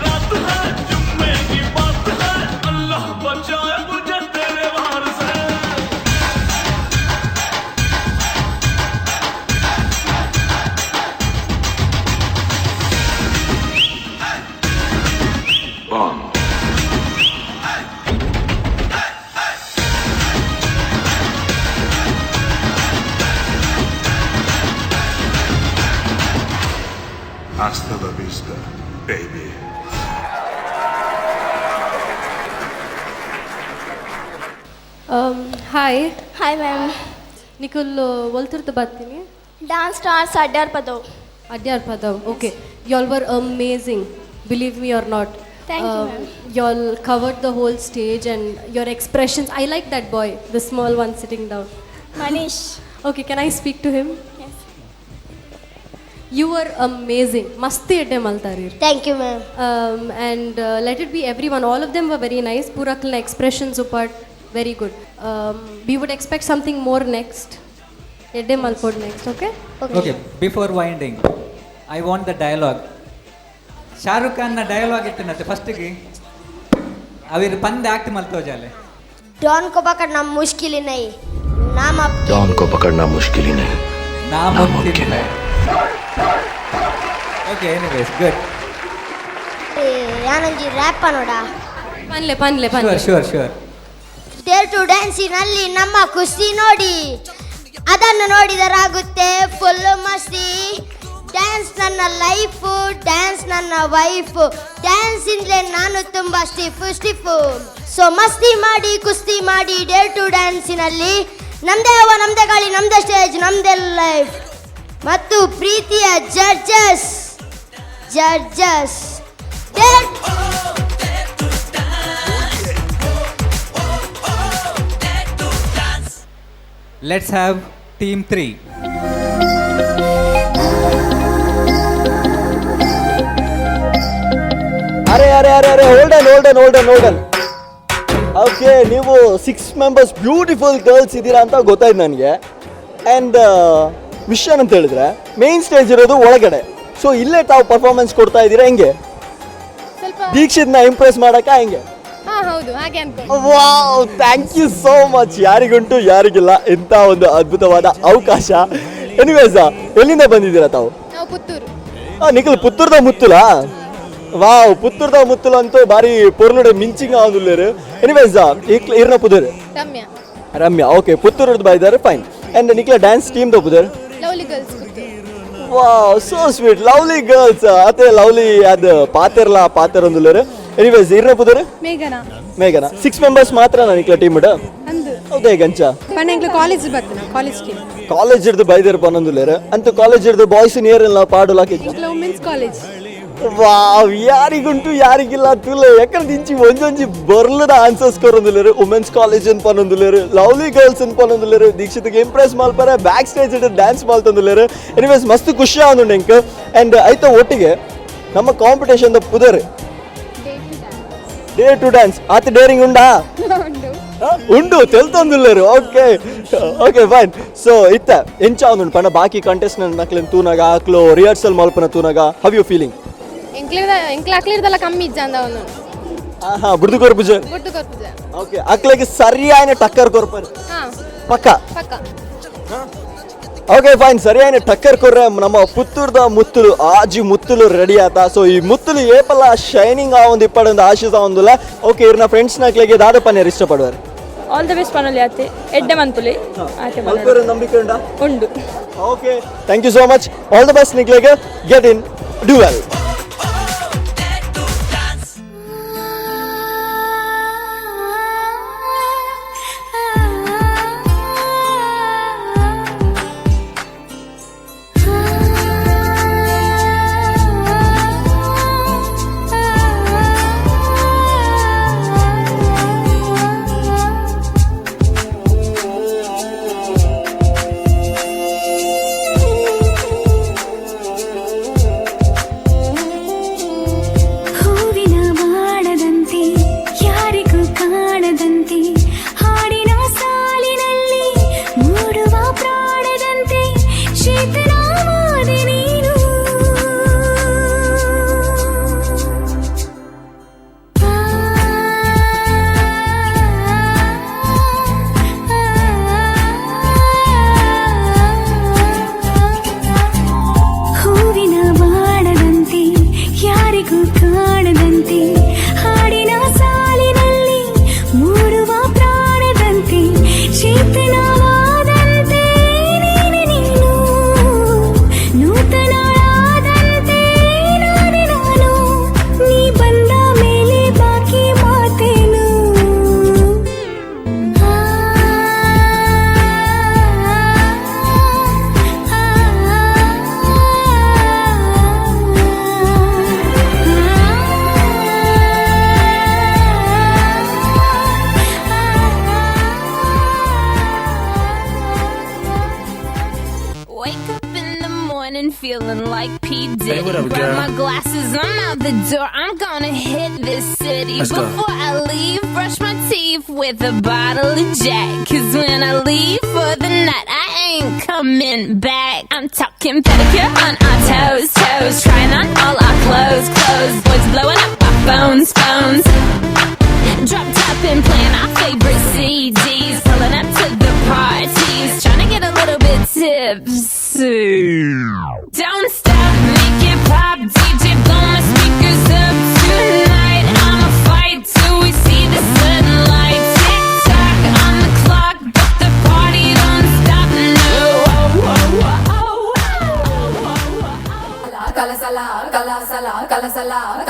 रात है जुम्मे की बात है, अल्लाह बचाए मुझे तेरे वार से। Bond. Hasta la vista, baby. Hi. Hi ma'am. Nikul ಒಲ್ತಿರ್ದು ಬರ್ತೀನಿ. Dance stars Adyar Padav. Adyar Padav, okay. Y'all were amazing, believe me or not. Thank you, ma'am. Y'all covered the whole stage and your expressions. I like that boy, the small one sitting down. Manish. Okay, can I speak to him? Yes. You were amazing. Masti edde maltarir. Thank you ma'am. And let it be everyone, all of them were very nice. Purakalna expressions apart, very good. We would expect something more next. Edde malpod next, okay? Okay, before winding, I want the dialogue. Shahrukh ಖಾನ್ನ dialogue ಇತ್ತು ಫಸ್ಟಿಗೆ ಅವಿರ್ ಪಂದ್ act ಮಲ್ತೋಜಾಲೆ. Don को पकड़ना मुश्किल ही नहीं, नाम आप don को पकड़ना मुश्किल ही नहीं, नामुमकिन नामुमकिन है। Okay, anyways, good. ಯಾನೊಂಜಿ ರ್ಯಾಪ್ ಪನೋಡಾ? ಪನ್ಲೆ ಪನ್ಲೆ ಪನ್ಲೆ. Sure sure sure. Dare to ಡ್ಯಾನ್ಸಿನಲ್ಲಿ ನಮ್ಮ ಕುಸ್ತಿ ನೋಡಿ, ಅದನ್ನು ನೋಡಿದರಾಗುತ್ತೆ ಫುಲ್ ಮಸ್ತಿ. ಡ್ಯಾನ್ಸ್ ನನ್ನ ಲೈಫು, ಡ್ಯಾನ್ಸ್ ನನ್ನ ವೈಫು, ಡ್ಯಾನ್ಸ್ ಇಂದಲೇ ನಾನು ತುಂಬ stiff stiff. So ಮಸ್ತಿ ಮಾಡಿ ಕುಸ್ತಿ ಮಾಡಿ ಡೇರ್ ಟು ಡ್ಯಾನ್ಸಿನಲ್ಲಿ. ನಮ್ಮದೇ ಹವ, ನಮ್ಮದೇ ಗಾಳಿ, ನಮ್ಮದೇ ಸ್ಟೇಜ್, ನಮ್ಮದೇ ಲೈಫ್. ಮತ್ತು ಪ್ರೀತಿಯ judges, judges dare. Let's have team 3. ಅರೆ ಅರೆ ಅರೆ ಅರೆ, hold on hold on hold on hold on. Okay, ನೀವು 6 members beautiful girls ಇದ್ದೀರಾ ಅಂತ ಗೊತ್ತಾಯ್ತು ನನಗೆ. ಆ್ಯಂಡ್ ವಿಷಯ ಅಂತ ಹೇಳಿದ್ರೆ, ಮೇನ್ ಸ್ಟೇಜ್ ಇರೋದು ಒಳಗಡೆ. ಸೊ ಇಲ್ಲೇ ತಾವು ಪರ್ಫಾರ್ಮೆನ್ಸ್ ಕೊಡ್ತಾ ಇದ್ದೀರಾ ಹೆಂಗೆ? ಸ್ವಲ್ಪ ದೀಕ್ಷಿತ್ನ ಇಂಪ್ರೆಸ್ ಮಾಡಕ್ಕ ಹೆಂಗೆ? ಹಾ ಹೌದು, ಹಾಗೆ ಅನ್ಕೊಂಡು. Wow, thank you so much. ಯಾರಿಗುಂಟು ಯಾರಿಗಿಲ್ಲ ಇಂಥ ಒಂದು ಅದ್ಭುತವಾದ ಅವಕಾಶ. ಎನಿವೇಸ್, ಎಲ್ಲಿಂದ ಬಂದಿದ್ದೀರಾ ತಾವು? ನಾವು ಪುತ್ತೂರು. ನಿಖಿಲ್ ಪುತ್ತೂರ್ದ ಮುತ್ತುಲಾ? ವಾವ್, ಪುತ್ತೂರ್ದ ಮುತ್ತುಲು ಅಂತೂ ಬಾರಿ ಪೊರ್ಲುಡೆ ಮಿಂಚಿಂಗ್ ಆವೊಂದುಲ್ಲೆರ್. ಎನಿವೇಸ್, ಇರ್ನ ಪುದರ್? ರಮ್ಯಾ. ರಮ್ಯಾ, ಓಕೆ. ಪುತ್ತೂರ್ದ ಬೈದಾರೆ, ಫೈನ್. ಆ್ಯಂಡ್ ನಿಖಿಲ ಡ್ಯಾನ್ಸ್ ಟೀಮ್ the ಪುದರ್? Lovely girls Puttur. Wow, so sweet, lovely girls. ಅತೆ lovely ಅದು ಪಾತೆರ್ಲ ಪಾತೆರೊಂದುಲ್ಲೆರ್. ಎನಿವೇಸ್, ಇರ್ನ ಪುದರ್? ಮೇಘನಾ. ಮೇಘನಾ. 6 ಮೆಂಬರ್ಸ್ ಮಾತ್ರ ನಿಖಿಲ ಟೀಮ್? ಅಂದು. ಹೌದೇ ಗಂಚ? ಪಂಡ ಎಂಕ್ಲು ಕಾಲೇಜ್ ಬರ್ತನ, college team. College ಹಿಡ್ದು ಬೈದೇರ್ ಪನ್ನೊಂದುಲ್ಲೆರ್ ಅಂತೂ. ಕಾಲೇಜ್ ಹಿಡ್ದು ಬಾಯ್ಸ್ ನಿಯರ್ ಇಲ್ಲ ಪಾಡುಲಾಕಿ. ಎಂಕ್ಲ women's college. Wow, ಯಾರಿಗುಂಟು ಯಾರಿಗಿಲ್ಲ ತುಲೆ. ಯಾಕಂದ್ರೆ ಇಂಚಿ ಒಂಜೊಂಜಿ ಬರ್ಲದ ಆನ್ಸರ್ಸ್ ಕೊರೊಂದುಲ್ಲೆರ್. ವುಮೆನ್ಸ್ ಕಾಲೇಜ್ ಅಂತ ಪನ್ನೊಂದುಲ್ಲೆರ್, ಲವ್ಲಿ ಗರ್ಲ್ಸ್ ಅಂತ ಪನ್ನೊಂದುಲ್ಲೆರ್, ದೀಕ್ಷಿತ್ಗೆ ಇಂಪ್ರೆಸ್ ಮಲ್ಪರೆ back stage dance ಮಲ್ತೊಂದುಲ್ಲೆರ್. Anyways, ಮಸ್ತ್ ಖುಷಿ ಆವೊಂದುಂಡು ಎಂಕ್. ಆ್ಯಂಡ್ ಐತ ಒಟ್ಟಿಗೆ ನಮ್ಮ ಕಾಂಪಿಟೇಷನ್ the ಪುದರ್ dare to dance. ಆತ ಡೇರಿಂಗ್ ಉಂಡಾ? ಉಂಡು ತೆಲ್ತೊಂದುಲ್ಲೆರ್. Okay okay fine. So ಇತ್ತ ಎಂಚ ಒಂದುಂಡು ಪಂಡ ಬಾಕಿ ಕಂಟೆಸ್ಟೆಂಟ್ ನಕ್ಲೆನ್ ತೂನಗ, ಅಕ್ಲು ರಿಹರ್ಸಲ್ ಮಲ್ಪನ ತೂನಗ, how you feeling? ಎಂಕ್ಲಿರ್ದ ಎಂಕ್ಲ ಅಕ್ಲಿರ್ದಲ್ಲ ಕಮ್ಮಿ ಇಜ್ಜಂದ ಅವನು. ಹಾ, ಬುಡ್ದು ಕೊರ್ಪುಜ. ಬುಡ್ದು ಕೊರ್ಪುಜ. ಓಕೆ, ಅಕ್ಲೆಗ್ ಸರಿಯಾಯಿನ ಟಕ್ಕರ್ ಕೊರ್ಪರ್? ಹಾ. ಪಕ್ಕ? ಪಕ್ಕ. Okay fine. ಸರಿಯಾಯಿನ ಟಕ್ಕರ್ ಕೊರ್ರೆ ನಮ್ಮ ಪುತ್ತೂರ್ದ ಮುತ್ತುಲು ಆಜಿ ಮುತ್ತುಲು ರೆಡಿ ಆತ. ಸೊ ಈ ಮುತ್ತುಲು ಏಪಲ ಶೈನಿಂಗ್ ಆವೊಂದು ಇಪ್ಪಡೊಂದು ಆಶಿಸ ಆವೊಂದುಲ್ಲ. ಓಕೆ, ಇರ್ನ ಫ್ರೆಂಡ್ಸ್ ನಕ್ಲೆಗೆ ದಾದ ಪನ್ನೇರ್ ಇಷ್ಟಪಡುವರು? All the best ಪನೊಲಿ ಆತೆ, ಎಡ್ಡೆ ಮನ್ಪುಲೆ ಆತೆ. ಮಲ್ಪೆರೆ ನಂಬಿಕೆ ಉಂಡಾ? ಉಂಡು. Okay, thank you so much, all the best ನಿಕ್ಲೆಗ್. Get in, do well. ಹೂವಿನ ಬಾಣದಂತೆ ಯಾರಿಗೂ ಕಾಣದಂತೆ, ಹಾಡಿನ ಸಾಲಿನಲ್ಲಿ ಮೂಡುವ ಪ್ರಾಣದಂತೆ ಶೀತಲವಾದೆ ನೀನು. ಹೂವಿನ ಬಾಣದಂತೆ ಯಾರಿಗೂ ಕಾಣದಂತೆ, ಹಾಡಿನ ಸಾಲಿನಲ್ಲಿ ಮೂಡುವ ಪ್ರಾಣದಂತೆ ಚೇತನವಾದಂತೆ ನೀನೆ ನೀನು, ನೂತನಳಾದಂತೆ ನಾನೇ ನಾನು, ನೀ ಬಂದ ಮೇಲೆ ಬಾಕಿ ಮಾತೇನು. Wake up in the morning feeling like P. Diddy. Hey, what up, Grab girl? my glasses, I'm out the door. I'm gonna hit this city. Let's go. Before I leave, brush my teeth with a bottle of Jack. 'Cause when I leave for the night, I ain't coming back. I'm talking pedicure on our toes, toes. Trying on all our clothes, clothes. Boys blowing up our phones, phones. Drop top and playing our favorite CDs. Pulling up to the parties. Trying to get a little bit tipsy. Don't stop, make it pop. DJ, blow my speakers up tonight. I'ma fight till we see the sunlight. Tick tock,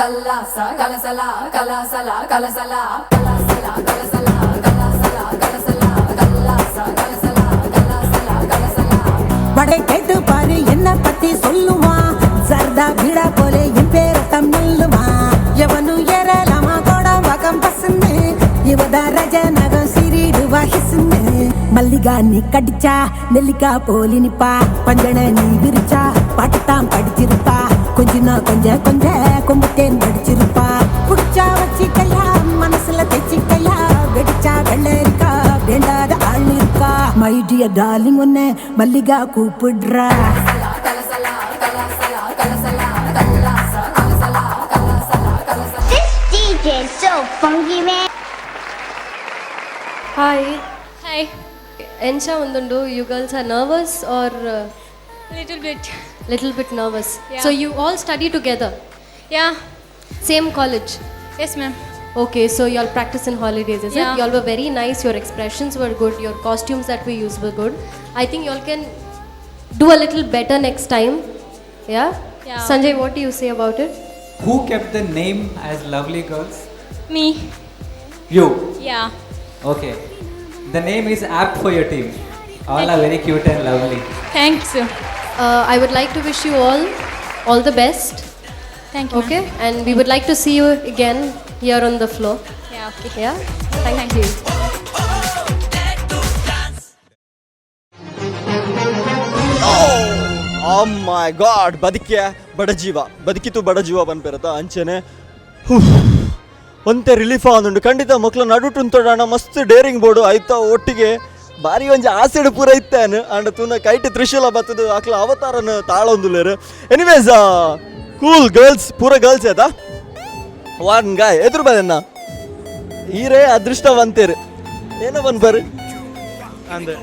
ಕಲ್ಲಾಸ ಕಲಸಲ ಕಲಸಲ ಕಲಸಲ ಕಲಸಲ ಕಲಸಲ ಕಲಸಲ ಕಲಸಲ ಕಲ್ಲಾಸ ಕಲಸಲ ಕಲಸಲ ಕಲಸಲ. வடை கேட்டு பாரு என்ன பத்தி சொல்லுவான், Sarda பீடா போலே என் பேரத்தம் நல்லுவான். எவனும் ஏறலாமா கோடம் பசுன்னு, இவதான் ரஜநகம் சிறிடுவா ஹிசுன்னு. மல்லிகா நீ கடிச்சா நெல்லிக்கா போலி நிப்பா, பஞ்சனை நீ விரிச்சா பாட்டுத்தான் படிச்சிருப்பா, கொஞ்சனா கொஞ்ச கொஞ்ச கொம்புத்தேன் படிச்சிருப்பா. புடிச்சா வச்சிக்கையா மனசுல தைச்சிக்கையா, வெடிச்சா வெள்ளரிக்கா வேண்டாத ஆள் இருக்கா. My dear darling உன்னை மல்லிகா கூப்பிடுறா. This DJ is so funky, man. Hi. Hi. Encha undundu, you girls are nervous or Little bit. Little bit nervous. Yeah. So you all study together? Yeah. Same college? Yes, ma'am. Okay, so you all practice in holidays, is Yeah. it? You all were very nice, your expressions were good, your costumes that we used were good. I think you all can do a little better next time. Yeah? Yeah. Sanjay, what do you say about it? Who kept the name as Lovely Girls? Me. You? Yeah. Okay. The name is apt for your team. All are very cute and lovely. Thanks. I would like to wish you all the best. Thank you, ma'am. Okay? And we would like to see you again here on the floor. Yeah, okay. Yeah? Thank you. Oh my God, ಬದುಕಿಯ ಬಡ ಜೀವ, ಬದುಕಿತು ಬಡ ಜೀವ ಪನ್ಪೆರತ ಅಂಚೆನೆ ಒಂತೆ relief ಆವೊಂದುಂಡು. ಖಂಡಿತ ಮಕ್ಳು ನಡುಟು ಉಂತೊಡಣ ಮಸ್ತ್ ಡೇರಿಂಗ್ ಬೋರ್ಡು ಐತ ಒಟ್ಟಿಗೆ ಬಾರಿ ಒಂಜಿ ಆಸೆಡ್ ಪೂರ ಇತ್ತೇನು ಅಂಡ್ ತೂನ ಕೈಟ್ ತ್ರಿಶೂಲ ಬತ್ತದು ಅಕ್ಲ ಅವತಾರನ ತಾಳೊಂದುಲ್ಲೇರು. ಎನಿವೇಸ್ ಕೂಲ್ ಗರ್ಲ್ಸ್, ಪೂರ ಗರ್ಲ್ಸ್ ಆಯ್ತಾ? ಒನ್ ಗಾಯ್ ಎದುರು ಬದನ್ನ ಈರೇ ಅದೃಷ್ಟವಂತೇರು ಏನೋ ಬನ್ಬರ್ ಅಂದೆ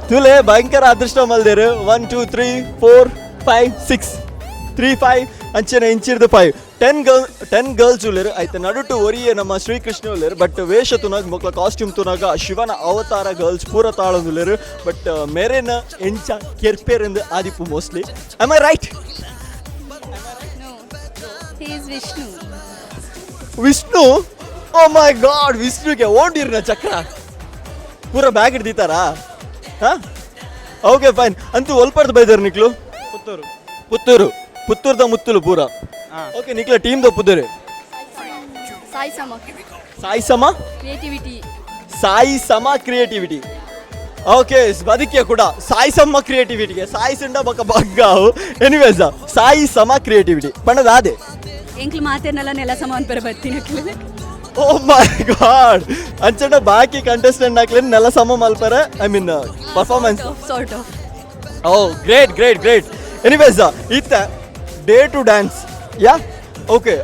ತುಲೆ ಭಯಂಕರ ಅದೃಷ್ಟ ಮಲ್ದೇರು. 1 2 3 4 5 6 3 5 ಅಂಚೆನೆ ಇಂಚಿರ್ದು 5 10 ಗರ್ಲ್ 10 ಗರ್ಲ್ಸ್ ಉಲ್ಲೇರು ಆಯ್ತು. ನಡುಟು ಒರಿಯೇ ನಮ್ಮ ಶ್ರೀಕೃಷ್ಣ ಉಲ್ಲೇರು. ಬಟ್ ವೇಷ ತುನಾಗ ಮಕ್ಳ ಕಾಸ್ಟ್ಯೂಮ್ ತುನಾಗ ಶಿವನ ಅವತಾರ ಗರ್ಲ್ಸ್ ಪೂರ ತಾಳೊಂದುಲ್ಲೇರು. ಬಟ್ ಮೇರೇನ ಎಂಚ ಕೆರ್ಪೇರೆಂದು ಆದಿಪ್ಪು mostly. Am I right? He is Vishnu. Vishnu? Oh my God, ವಿಷ್ಣುಗೆ ಓಡಿರ್ನ ಚಕ್ರ ಪೂರ ಬ್ಯಾಗ್ ಹಿಡ್ದಿತ್ತಾರಾ? ಹಾ, ಓಕೆ ಫೈನ್. ಅಂತೂ ಒಲ್ಪರ್ದು ಬೈದಾರ ನಿಕ್ಲು? ಪುತ್ತೂರು. ಪುತ್ತೂರು, ಪುತ್ತೂರ್ದ ಮುತ್ತುಲು ಪೂರ. ಓಕೆ, ನಿಕ್ಲ ಟೀಮ್ the ಪುತ್ತೂರು. ಸಾಯಿ ಸಮ. ಸಾಯಿ ಸಮ ಕ್ರಿಯೇಟಿವಿಟಿ. ಸಾಯಿ ಸಮ ಕ್ರಿಯೇಟಿವಿಟಿ. ಓಕೆ, ಬದುಕಿಯ ಕೂಡ ಸಾಯಿ ಸಮ ಕ್ರಿಯೇಟಿವಿಟಿಗೆ ಸಾಯಿ ಸಂಡ ಬಕ ಬಗ್ಗಾವು. ಎನಿವೇಸ್ ಸಾಯಿ ಸಮ ಕ್ರಿಯೇಟಿವಿಟಿ ಬಣ್ಣದ ಅದೇ ಎಂಕ್ಲು ಮಾತೇನಲ್ಲ ನೆಲ ಸಮ ಅನ್ಪರ ಬರ್ತೀನಿ. ಓ ಮೈ ಗಾಡ್, ಅಂಚಂಡ ಬಾಕಿ ಕಂಟೆಸ್ಟೆಂಟ್ ಹಾಕ್ಲಿ ನೆಲ ಸಮ ಮಲ್ಪರೆ. I mean performance sort of. Oh great great great. Anyways ಈತ ಡೇ ಟು ಡ್ಯಾನ್ಸ್ ಯಾ ಓಕೆ.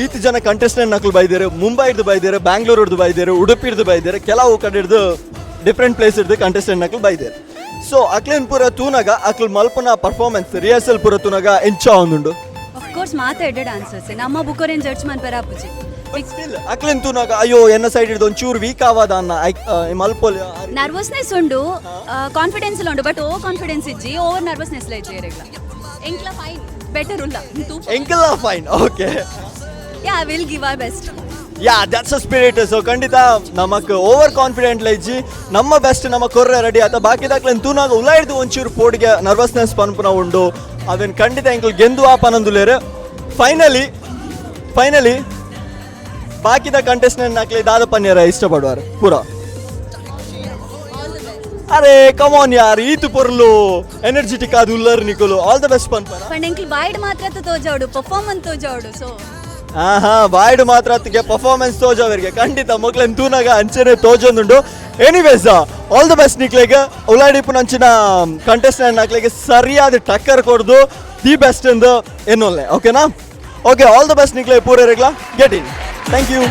ಈತ ಜನ ಕಂಟೆಸ್ಟೆಂಟ್ ನಕ್ಲು ಬೈದೇರು, ಮುಂಬೈ ಹಿಡ್ದು ಬೈದೇರು, ಬ್ಯಾಂಗ್ಳೂರ್ ಹಿಡ್ದು ಬೈದೇರು, ಉಡುಪಿ ಹಿಡ್ದು ಬೈದೇರು, ಕೆಲವು ಕಡೆ ಹಿಡ್ದು ಡಿಫ್ರೆಂಟ್ ಪ್ಲೇಸ್ ಹಿಡ್ದು ಕಂಟೆಸ್ಟೆಂಟ್ ನಕ್ಲು ಬೈದೇರು. ಸೊ ಅಕ್ಲೇನ್ ಪೂರ ತೂನಾಗ ಅಕ್ಲು ಮಲ್ಪನ ಪರ್ಫಾರ್ಮೆನ್ಸ್ ರಿಹರ್ಸಲ್ ಪೂರ ತೂನಾಗ ಎಂಚ ಒಂದುಂಡು. ಆಫ್ ಕೋರ್ಸ್ ಮಾತಾಡ ಡಾನ್ಸರ್ಸ್ ನಮ್ಮ ಬುಕೋರೇನ್ ಜಡ್ಜ್ ಮನ್ಪರ ಆಪುಜಿ. ಅಕ್ಲೇನ್ ತೂನಾಗ ಅಯ್ಯೋ ಎನ್ನ ಸೈಡ್ ಹಿಡ್ದು ಒಂಚೂರು ವೀಕ್ ಆವಾದ ಅನ್ನ ಮಲ್ಪೋಲ್ ನರ್ವಸ್ನೆಸ್ ಉಂಡು, ಕಾನ್ಫಿಡೆನ್ಸ್ ಇಲ್ಲ ಉಂಡು, ಬಟ್ ಓವರ್ ಕಾನ್ಫಿಡೆನ್ಸ್ ಇಜ್ಜಿ, ಓವರ್ ನರ್ವಸ್ನೆಸ್ ಇಲ್ಲ ಇಜ್ಜಿ ಎರೆಗ್ಲ. ಎಂಕ್ಲ ಫೈನ್, ಬೆಟರ್ ಉಲ್ಲ. ಎಂಕಲ fine. Okay, yeah will give our best. Yeah that's a spirit. So ಖಂಡಿತ ನಮಕ್ ಓವರ್ ಕಾನ್ಫಿಡೆಂಟ್ ಇಜ್ಜಿ, ನಮ್ಮ ಬೆಸ್ಟ್ ನಮ್ಮ ಕೊರ್ರೆ ರೆಡಿ ಆತ. ಬಾಕಿದಾಕ್ಲೇನ್ ತೂನಾಗ ಉಲ ಹಿಡ್ದು ಒಂಚೂರು ಪೋಡಿಗೆ ನರ್ವಸ್ನೆಸ್ ಪನ್ಪುನ ಉಂಡು. ಅವೇನು ಖಂಡಿತ ಎಂಕಲ್ ಗೆಂದು ಆಪನಂದುಲೇರು. ಫೈನಲಿ ಫೈನಲಿ ಬಾಕಿದ ಕಂಟೆಸ್ಟೆಂಟ್ ಹಾಕ್ಲಿ ದಾದ ಪನ್ಯರ ಇಷ್ಟಪಡುವಾರು ಪೂರ. ಅರೆ ಕಮಾನ್ ಯಾರ್, ಈತು ಪೊರ್ಲು ಎನರ್ಜೆಟಿಕ್ ಆದ ಉಲ್ಲರ್ ನಿಕೋಲು. ಆಲ್ the best ಪನ್ಪನ. ಪಂಡ ಎಂಕ್ಲು ಬಾಯ್ಡ್ ಮಾತ್ರ ತೋಜಾವಡು, ಪರ್ಫಾರ್ಮೆನ್ಸ್ ತೋಜಾವಡು. ಸೊ ಆಹಾ, ಬಾಯ್ಡ್ ಮಾತ್ರ ಅತ್ತಿಗೆ ಪರ್ಫಾರ್ಮೆನ್ಸ್ ತೋಜವರಿಗೆ ಖಂಡಿತ ಮಕ್ಳನ್ ತೂನಾಗ ಅಂಚೆನೆ ತೋಜೊಂದುಂಡು. ಎನಿವೇಸ್ ಆಲ್ the best ನಿಕ್ಲೆಗ್. ಉಲಾಡಿಪು ನಂಚಿನ ಕಂಟೆಸ್ಟೆಂಟ್ ಹಾಕ್ಲಿಗೆ ಸರಿಯಾದ ಟಕ್ಕರ್ ಕೊಡ್ದು the best ಎಂದು ಎನ್ನೊಲ್ಲೆ. ಓಕೆನಾ? ಓಕೆ, ಆಲ್ the best ನಿಕ್ಲೆ ಪೂರೆರೆಗ್ಲ. Get in. Thank you.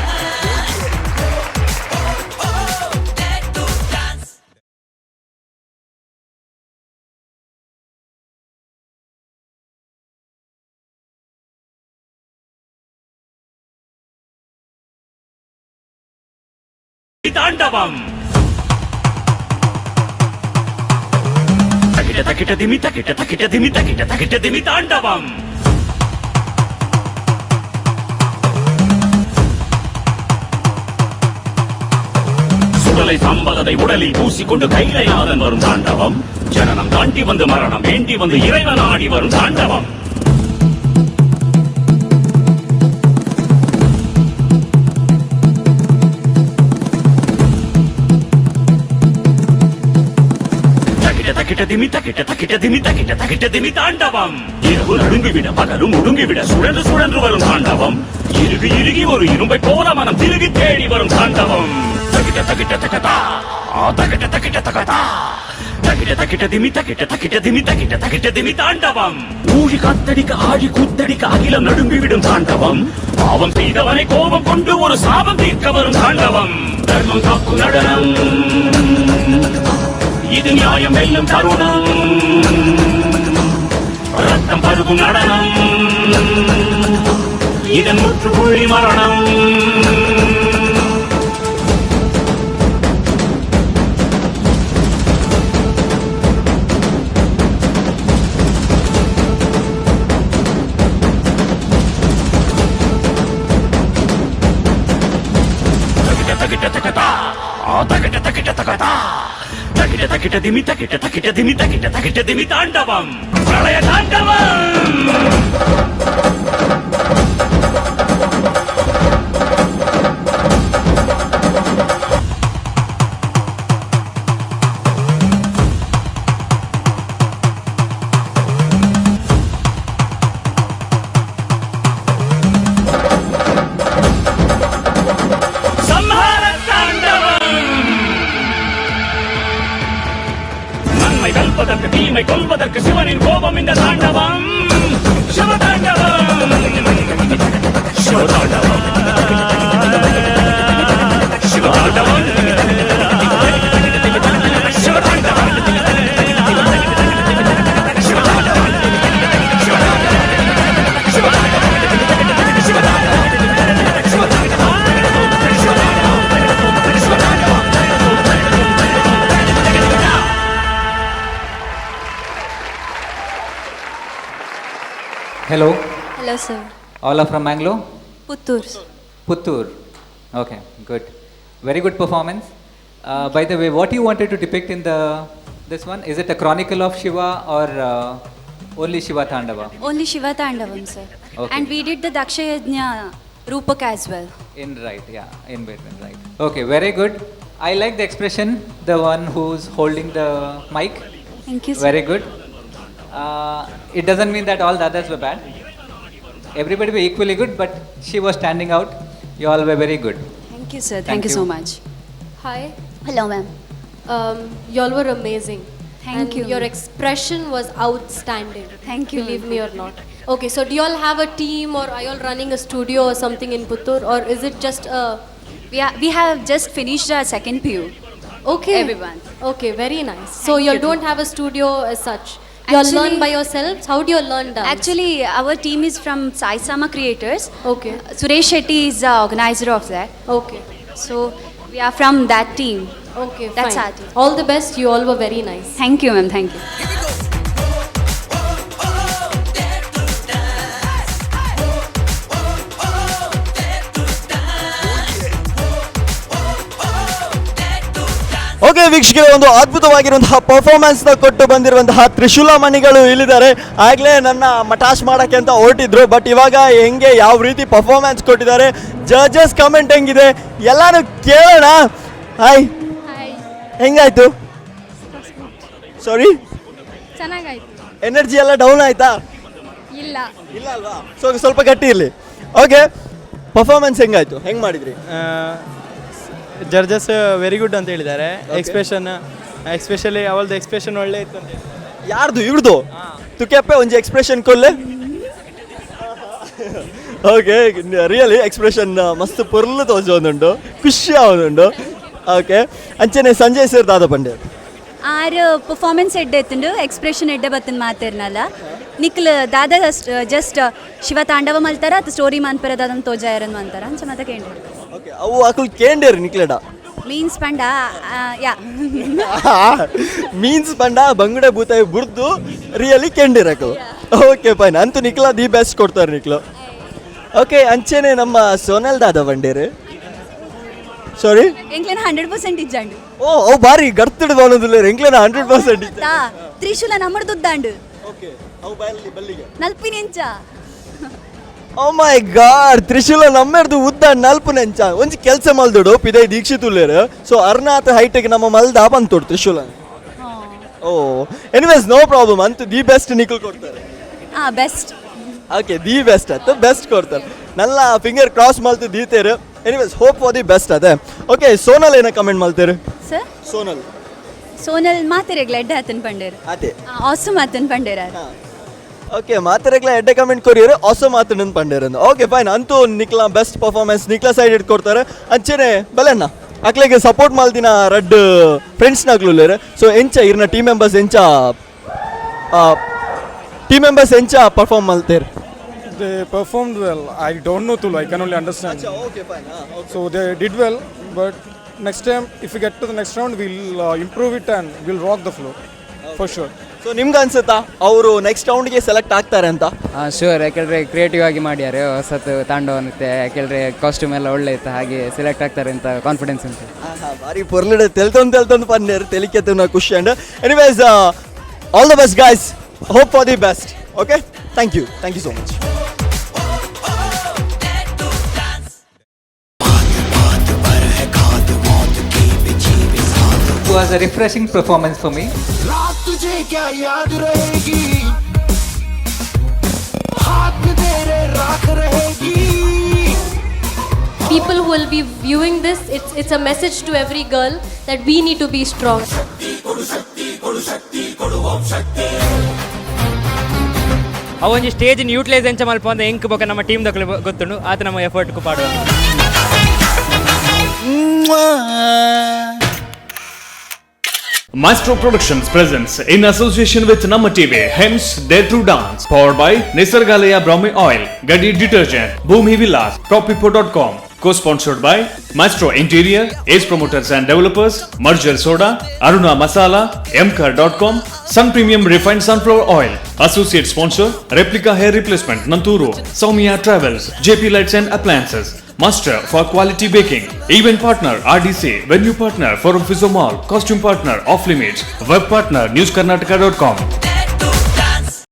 ತಾಂಡವಂ ತಕಿಟ ತಕಿಟ ದಿಮಿ ತಕಿಟ ತಕಿಟ ದಿಮಿ ತಕಿಟ ತಕಿಟ ದಿಮಿ ತಾಂಡವಂ. Karimalai சம்பலதை உடலில் பூசிக்கொண்டு கைலைநாதன் வரும் தாண்டவம். ஜனனம் தாண்டி வந்து மரணம் வேண்டி வந்து இறைவன் ஆடி வரும் தாண்டவம். தக்கிட்ட திமி தக்கிட்ட தக்கிட்ட திமி தக்கிட்ட தக்கிட்ட திமி தாண்டவம். இரவு நடுங்கிவிட பகலும் ஒடுங்கிவிட சுழன்று சுழன்று வரும் தாண்டவம். இறுகி இறுகி ஒரு இரும்பை போல மனம் திருகி தேடி வரும் தாண்டவம். தக்கிட்ட தக்கிட்ட தக்கதா தக்கிட்ட தக்கிட்ட தக்கதா தக்கிட்ட தக்கிட்ட திமி தக்கிட்ட தக்கிட்ட திமி தக்கிட்ட தக்கிட்ட திமி தாண்டவம். ஊழி காத்தடிக்க ஆழி கூத்தடிக்க அகிலம் நடுங்கிவிடும் தாண்டவம். பாவம் செய்தவனை கோபம் கொண்டு ஒரு சாபம் தீர்க்க வரும் தாண்டவம். தர்மம் காக்கும் நடனம் இது, நியாயம் வெல்லும் தருணம், ரத்தம் பருகும் நடனம், இதன் முற்றுப்புள்ளி மரணம். தகிட்ட தகிட்ட தகதா தகிட்ட தகிட்ட தகதா தகிட்ட தகிட்ட திமி தகிட்ட தகிட்ட திமி தகிட்ட தகிட்ட திமி தாண்டவம். பிரளய தாண்டவம். சம்ஹார தாண்டவம். நன்மை வெல்வதற்கு தீமை கொல்வதற்கு சிவனின் கோபம் இந்த தாண்டவம். சிவதாண்டவம் சிவதாண்டவம் சிவதாண்டவம் சிவதாண்டவம் Hello. Hello, sir. All are from Mangalore? Puttur. Puttur. Okay, good. Very good performance. By the way, what you wanted to depict in this one? Is it a chronicle of Shiva or only Shiva Tandava? Only Shiva Tandavam, sir. Okay. And we did the Daksha Yajna Rupak as well. In right, yeah, in between, right. Okay, very good. I like the expression, the one who's holding the mic. Thank you, sir. Very good. It doesn't mean that all the others were bad. Everybody were equally good, but she was standing out. You all were very good. Thank you, sir. Thank Thank you so you. much. Hi. Hello, ma'am. You all were amazing. Thank And you. Your expression was outstanding. Thank you, Believe ma'am. me or not. Okay, so do you all have a team or are you all running a studio or something in Puttur, or is it just a... We have just finished our second PU. Okay. Everyone. Okay, very nice. So Thank you all you. don't have a studio as such. You all learn Actually- by yourselves? How do you all learn dance? Actually, our team is from Sai Sama Creators. Okay. Suresh Shetty is the organizer of that. Okay. So we are from that team. Okay, That's fine. our team. All the best. You all were very nice. Thank you, ma'am. Thank you. Okay ವೀಕ್ಷಕರೇ, ಒಂದು ಅದ್ಭುತವಾಗಿರುವಂತಹ performance ನ ಕೊಟ್ಟು ಬಂದಿರುವಂತಹ ತ್ರಿಶೂಲ ಮಣಿಗಳು ಇಲ್ಲಿದ್ದಾರೆ. ಆಗ್ಲೇ ನನ್ನ ಮಟಾಶ್ ಮಾಡಕ್ಕೆ ಅಂತ ಹೊರಟಿದ್ರು, ಬಟ್ ಇವಾಗ ಹೆಂಗೆ ಯಾವ ರೀತಿ ಪರ್ಫಾರ್ಮೆನ್ಸ್ ಕೊಟ್ಟಿದ್ದಾರೆ, ಜಡ್ಜಸ್ ಕಮೆಂಟ್ ಹೆಂಗಿದೆ ಎಲ್ಲಾನು ಕೇಳೋಣ. ಹಾಯ್. ಹಾಯ್. ಹೆಂಗಾಯ್ತು? ಸಾರಿ, ಚೆನ್ನಾಗಾಯ್ತು. ಎನರ್ಜಿ ಎಲ್ಲ ಡೌನ್ ಆಯ್ತಾ? ಇಲ್ಲ. ಇಲ್ಲ ಅಲ್ವಾ? ಸ್ವಲ್ಪ ಗಟ್ಟಿ ಇರ್ಲಿ. ಓಕೆ, ಪರ್ಫಾರ್ಮೆನ್ಸ್ ಹೆಂಗಾಯ್ತು, ಹೆಂಗ್ ಮಾಡಿದ್ರಿ? Judges very good ಅಂತ ಹೇಳಿದ್ದಾರೆ. ಎಕ್ಸ್ಪೆಷಲಿ ಅವಳದ್ದು ಎಕ್ಸ್ಪ್ರೆಷನ್ ಒಳ್ಳೆ ಇತ್ತು ಅಂತ ಹೇಳಿದ್ದಾರೆ. ಯಾರ್ದು? ಇವ್ರದ್ದು? ತುಕೆಪ್ಪೆ ಒಂಜಿ ಎಕ್ಸ್ಪ್ರೆಷನ್ ಕೊಲ್ಲೆ. Okay, really expression ಮಸ್ತ್ ಪೊರ್ಲು ತೋಜೊಂದುಂಡು, ಖುಷಿ ಆವೊಂದುಂಡು. ಓಕೆ, ಅಂಚನೆ ಸಂಜಯ್ ಸರ್ ದಾದ ಪಂಡೆ. ಆರ್ ಪರ್ಫಾರ್ಮೆನ್ಸ್ ಎಡ್ಡೆ ಎತ್ತುಂಡು, ಎಕ್ಸ್ಪ್ರೆಷನ್ ಎಡ್ಡೆ ಬತ್ತನ್ ಮಾತಿರ್ನಲ್ಲ. ನಿಕ್ಲ್ ದಾದ ಜಸ್ಟ್ ಶಿವ ತಾಂಡವ ಮಲ್ತಾರ ಅದು ಸ್ಟೋರಿ ಮಾನ್ಪರ ದಾದನ್ ತೋಜಾಯರನ್ ಮಂತಾರ ಅಂಚ ಮಾತ ಕೇಂದ್ರ. ಓಕೆ, ಅವು ಅಕುಲ್ ಕೇಂಡೇರು ನಿಕ್ಲೆಡ. ಮೀನ್ಸ್ ಪಂಡ, ಯಾ. ಮೀನ್ಸ್ ಪಂಡ ಬಂಗುಡೆ ಬೂತಾಯಿ ಬುರ್ದು ರಿಯಲಿ ಕೇಂಡೇರು ಅಕುಲು. ಓಕೆ ಫೈನ್, ಅಂತೂ ನಿಕ್ಲ the best ಕೊಡ್ತಾರೆ ನಿಕ್ಲು. ಓಕೆ, ಅಂಚೆನೆ ನಮ್ಮ ಸೋನಲ್ ದಾದ ಬಂಡೇರು. ಸಾರಿ? ಎಂಕ್ಲೆನ 100% ಇಜ್ಜಾಂಡು. ಓ ಅವು ಬಾರಿ ಗರ್ತಿಡ್ ಬಾನೊಂದುಲ್ಲೆರ್ ಎಂಕ್ಲೆನ 100%. ತಾ ತ್ರಿಶೂಲ ನಮ್ಮಡ್ದುದ್ದಾಂಡು. ಓಕೆ, ಅವು ಬಲ್ಲಿ ಬಲ್ಲಿಗೆ ನಲ್ಪಿನೆಂಚ. ಓ ಮೈ ಗಾಡ್, ತ್ರಿಶೂಲ ನಮ್ಮೆರ್ದು ಉದ್ದ ನಲ್ಪುನೆಂಚ. ಒಂಜಿ ಕೆಲಸ ಮಲ್ದೊಡು ಪಿದೈ ದೀಕ್ಷಿತ್ ಉಲ್ಲೇರು, ಸೊ ಅರ್ನಾಥ ಹೈಟೆಕ್ ನಮ್ಮ ಮಲ್ದ ಬಂತೋಡು ತ್ರಿಶೂಲ. ಓ ಎನಿವೇಸ್ ನೋ ಪ್ರಾಬ್ಲಮ್ ಅಂತ, the best ನಿಖಲ್ ಕೊಡ್ತಾರೆ. ಹಾ, ಬೆಸ್ಟ್. ಓಕೆ, the best ಅತ್ತ ಬೆಸ್ಟ್ ಕೊಡ್ತಾರೆ. ನಲ್ಲ ಫಿಂಗರ್ ಕ್ರಾಸ್ ಮಲ್ತು ದೀತೇರು. Anyways, hope for the best ಅದೇ. ಓಕೆ, ಸೋನಲ್ ಏನ ಕಮೆಂಟ್ ಮಲ್ತೇರು? ಸರ್? ಸೋನಲ್. ಸೋನಲ್ ಮಾತೆರೆಗ್ಲ ಎಡ್ಡೆ ಆತನ್ ಪಂಡೇರು. ಅದೇ. ಆಸಮ್ ಆತನ್ ಪಂಡೇರ. ಓಕೆ, ಮಾತೆರೆಗ್ಲ ಎಡ್ಡೆ ಕಮೆಂಟ್ ಕೊರಿಯರ್, ಆಸಮ್ ಆತನಂದು ಪಂಡೇರಂದು. ಓಕೆ ಫೈನ್, ಅಂತೂ ನಿಕ್ಲ ಬೆಸ್ಟ್ ಪರ್ಫಾರ್ಮೆನ್ಸ್ ನಿಕ್ಲ ಸೈಡ್ ಇಟ್ಕೊಡ್ತಾರೆ. ಅಂಚೆನೆ ಬಲೆಣ್ಣ ಅಕ್ಲೆಗೆ ಸಪೋರ್ಟ್ ಮಲ್ದಿನ ರಡ್ಡ್ ಫ್ರೆಂಡ್ಸ್ನಾಗ್ಲುಲ್ಲೇರು. ಸೊ ಎಂಚ ಇರ್ನ ಟೀಮ್ ಮೆಂಬರ್ಸ್, ಎಂಚ ಟೀಮ್ ಮೆಂಬರ್ಸ್ ಎಂಚ perform ಮಲ್ತೇರು? They performed well. I don't know Tulu. I can only understand. Okay, fine. So they did well, but next time, if we get to the next round, we'll improve it and we'll rock the floor, for sure. So ನಿಮ್ಗೆ ಅನ್ಸುತ್ತಾ ಅವರು next ರೌಂಡ್ಗೆ select ಆಗ್ತಾರೆ ಅಂತ? ಹಾಂ, sure. ಯಾಕೆಂದರೆ creative ಆಗಿ ಮಾಡ್ಯಾರೆ ಹೊಸತು ತಾಂಡವ ನೃತ್ಯ. ಯಾಕೆಂದರೆ ಕಾಸ್ಟ್ಯೂಮ್ ಎಲ್ಲ ಒಳ್ಳೆ ಇತ್ತು, ಹಾಗೆ ಸೆಲೆಕ್ಟ್ ಆಗ್ತಾರೆ ಅಂತ ಕಾನ್ಫಿಡೆನ್ಸ್ ಉಂಟು. ಭಾರಿ ಪೊರ್ಲುಡೆ ತೆಲ್ತೊಂದು ತೆಲ್ತೊಂದು ಪನ್ನೇರು, ತೆಲಿಕೆ ಖುಷಿ. And anyways, all the best guys, hope for the best. Okay, thank you, thank you so much. It was a refreshing performance for me. रात तुझे क्या याद रहेगी, हाथ में तेरे राख रहेगी। People who will be viewing this, it's a message to every girl that we need to be strong. ಅವೊಂಜಿ ಸ್ಟೇಜ್ ಯೂಟಿಲೈಸ್ ಎಂಚ ಮಲ್ಪ ಅಂತ ಎಂಕ್ ಬೊಕ ನಮ್ಮ ಟೀಮ್ ದಕ್ಲು ಗೊತ್ತುಂಡು. ಆತ ನಮ್ಮ effort ಪಾಡುವ. Maestro Productions presents in association with Namma TV, Hems Dare to Dance, powered by Nisargalaya Brahmi Oil, Gadi Detergent, Bhumi Villas, Propipo.com, co-sponsored by Maestro Interior, Ace Promoters and Developers, Merger Soda, Aruna Masala, Mkar.com, Sun Premium Refined Sunflower Oil, Associate Sponsor, Replica Hair Replacement, Nanturu, Soumya Travels, JP Lights and Appliances, Master for Quality Baking, Event Partner RDC, Venue Partner Forum Physio Mall, Costume Partner Off Limits, Web Partner NewsKarnataka.com.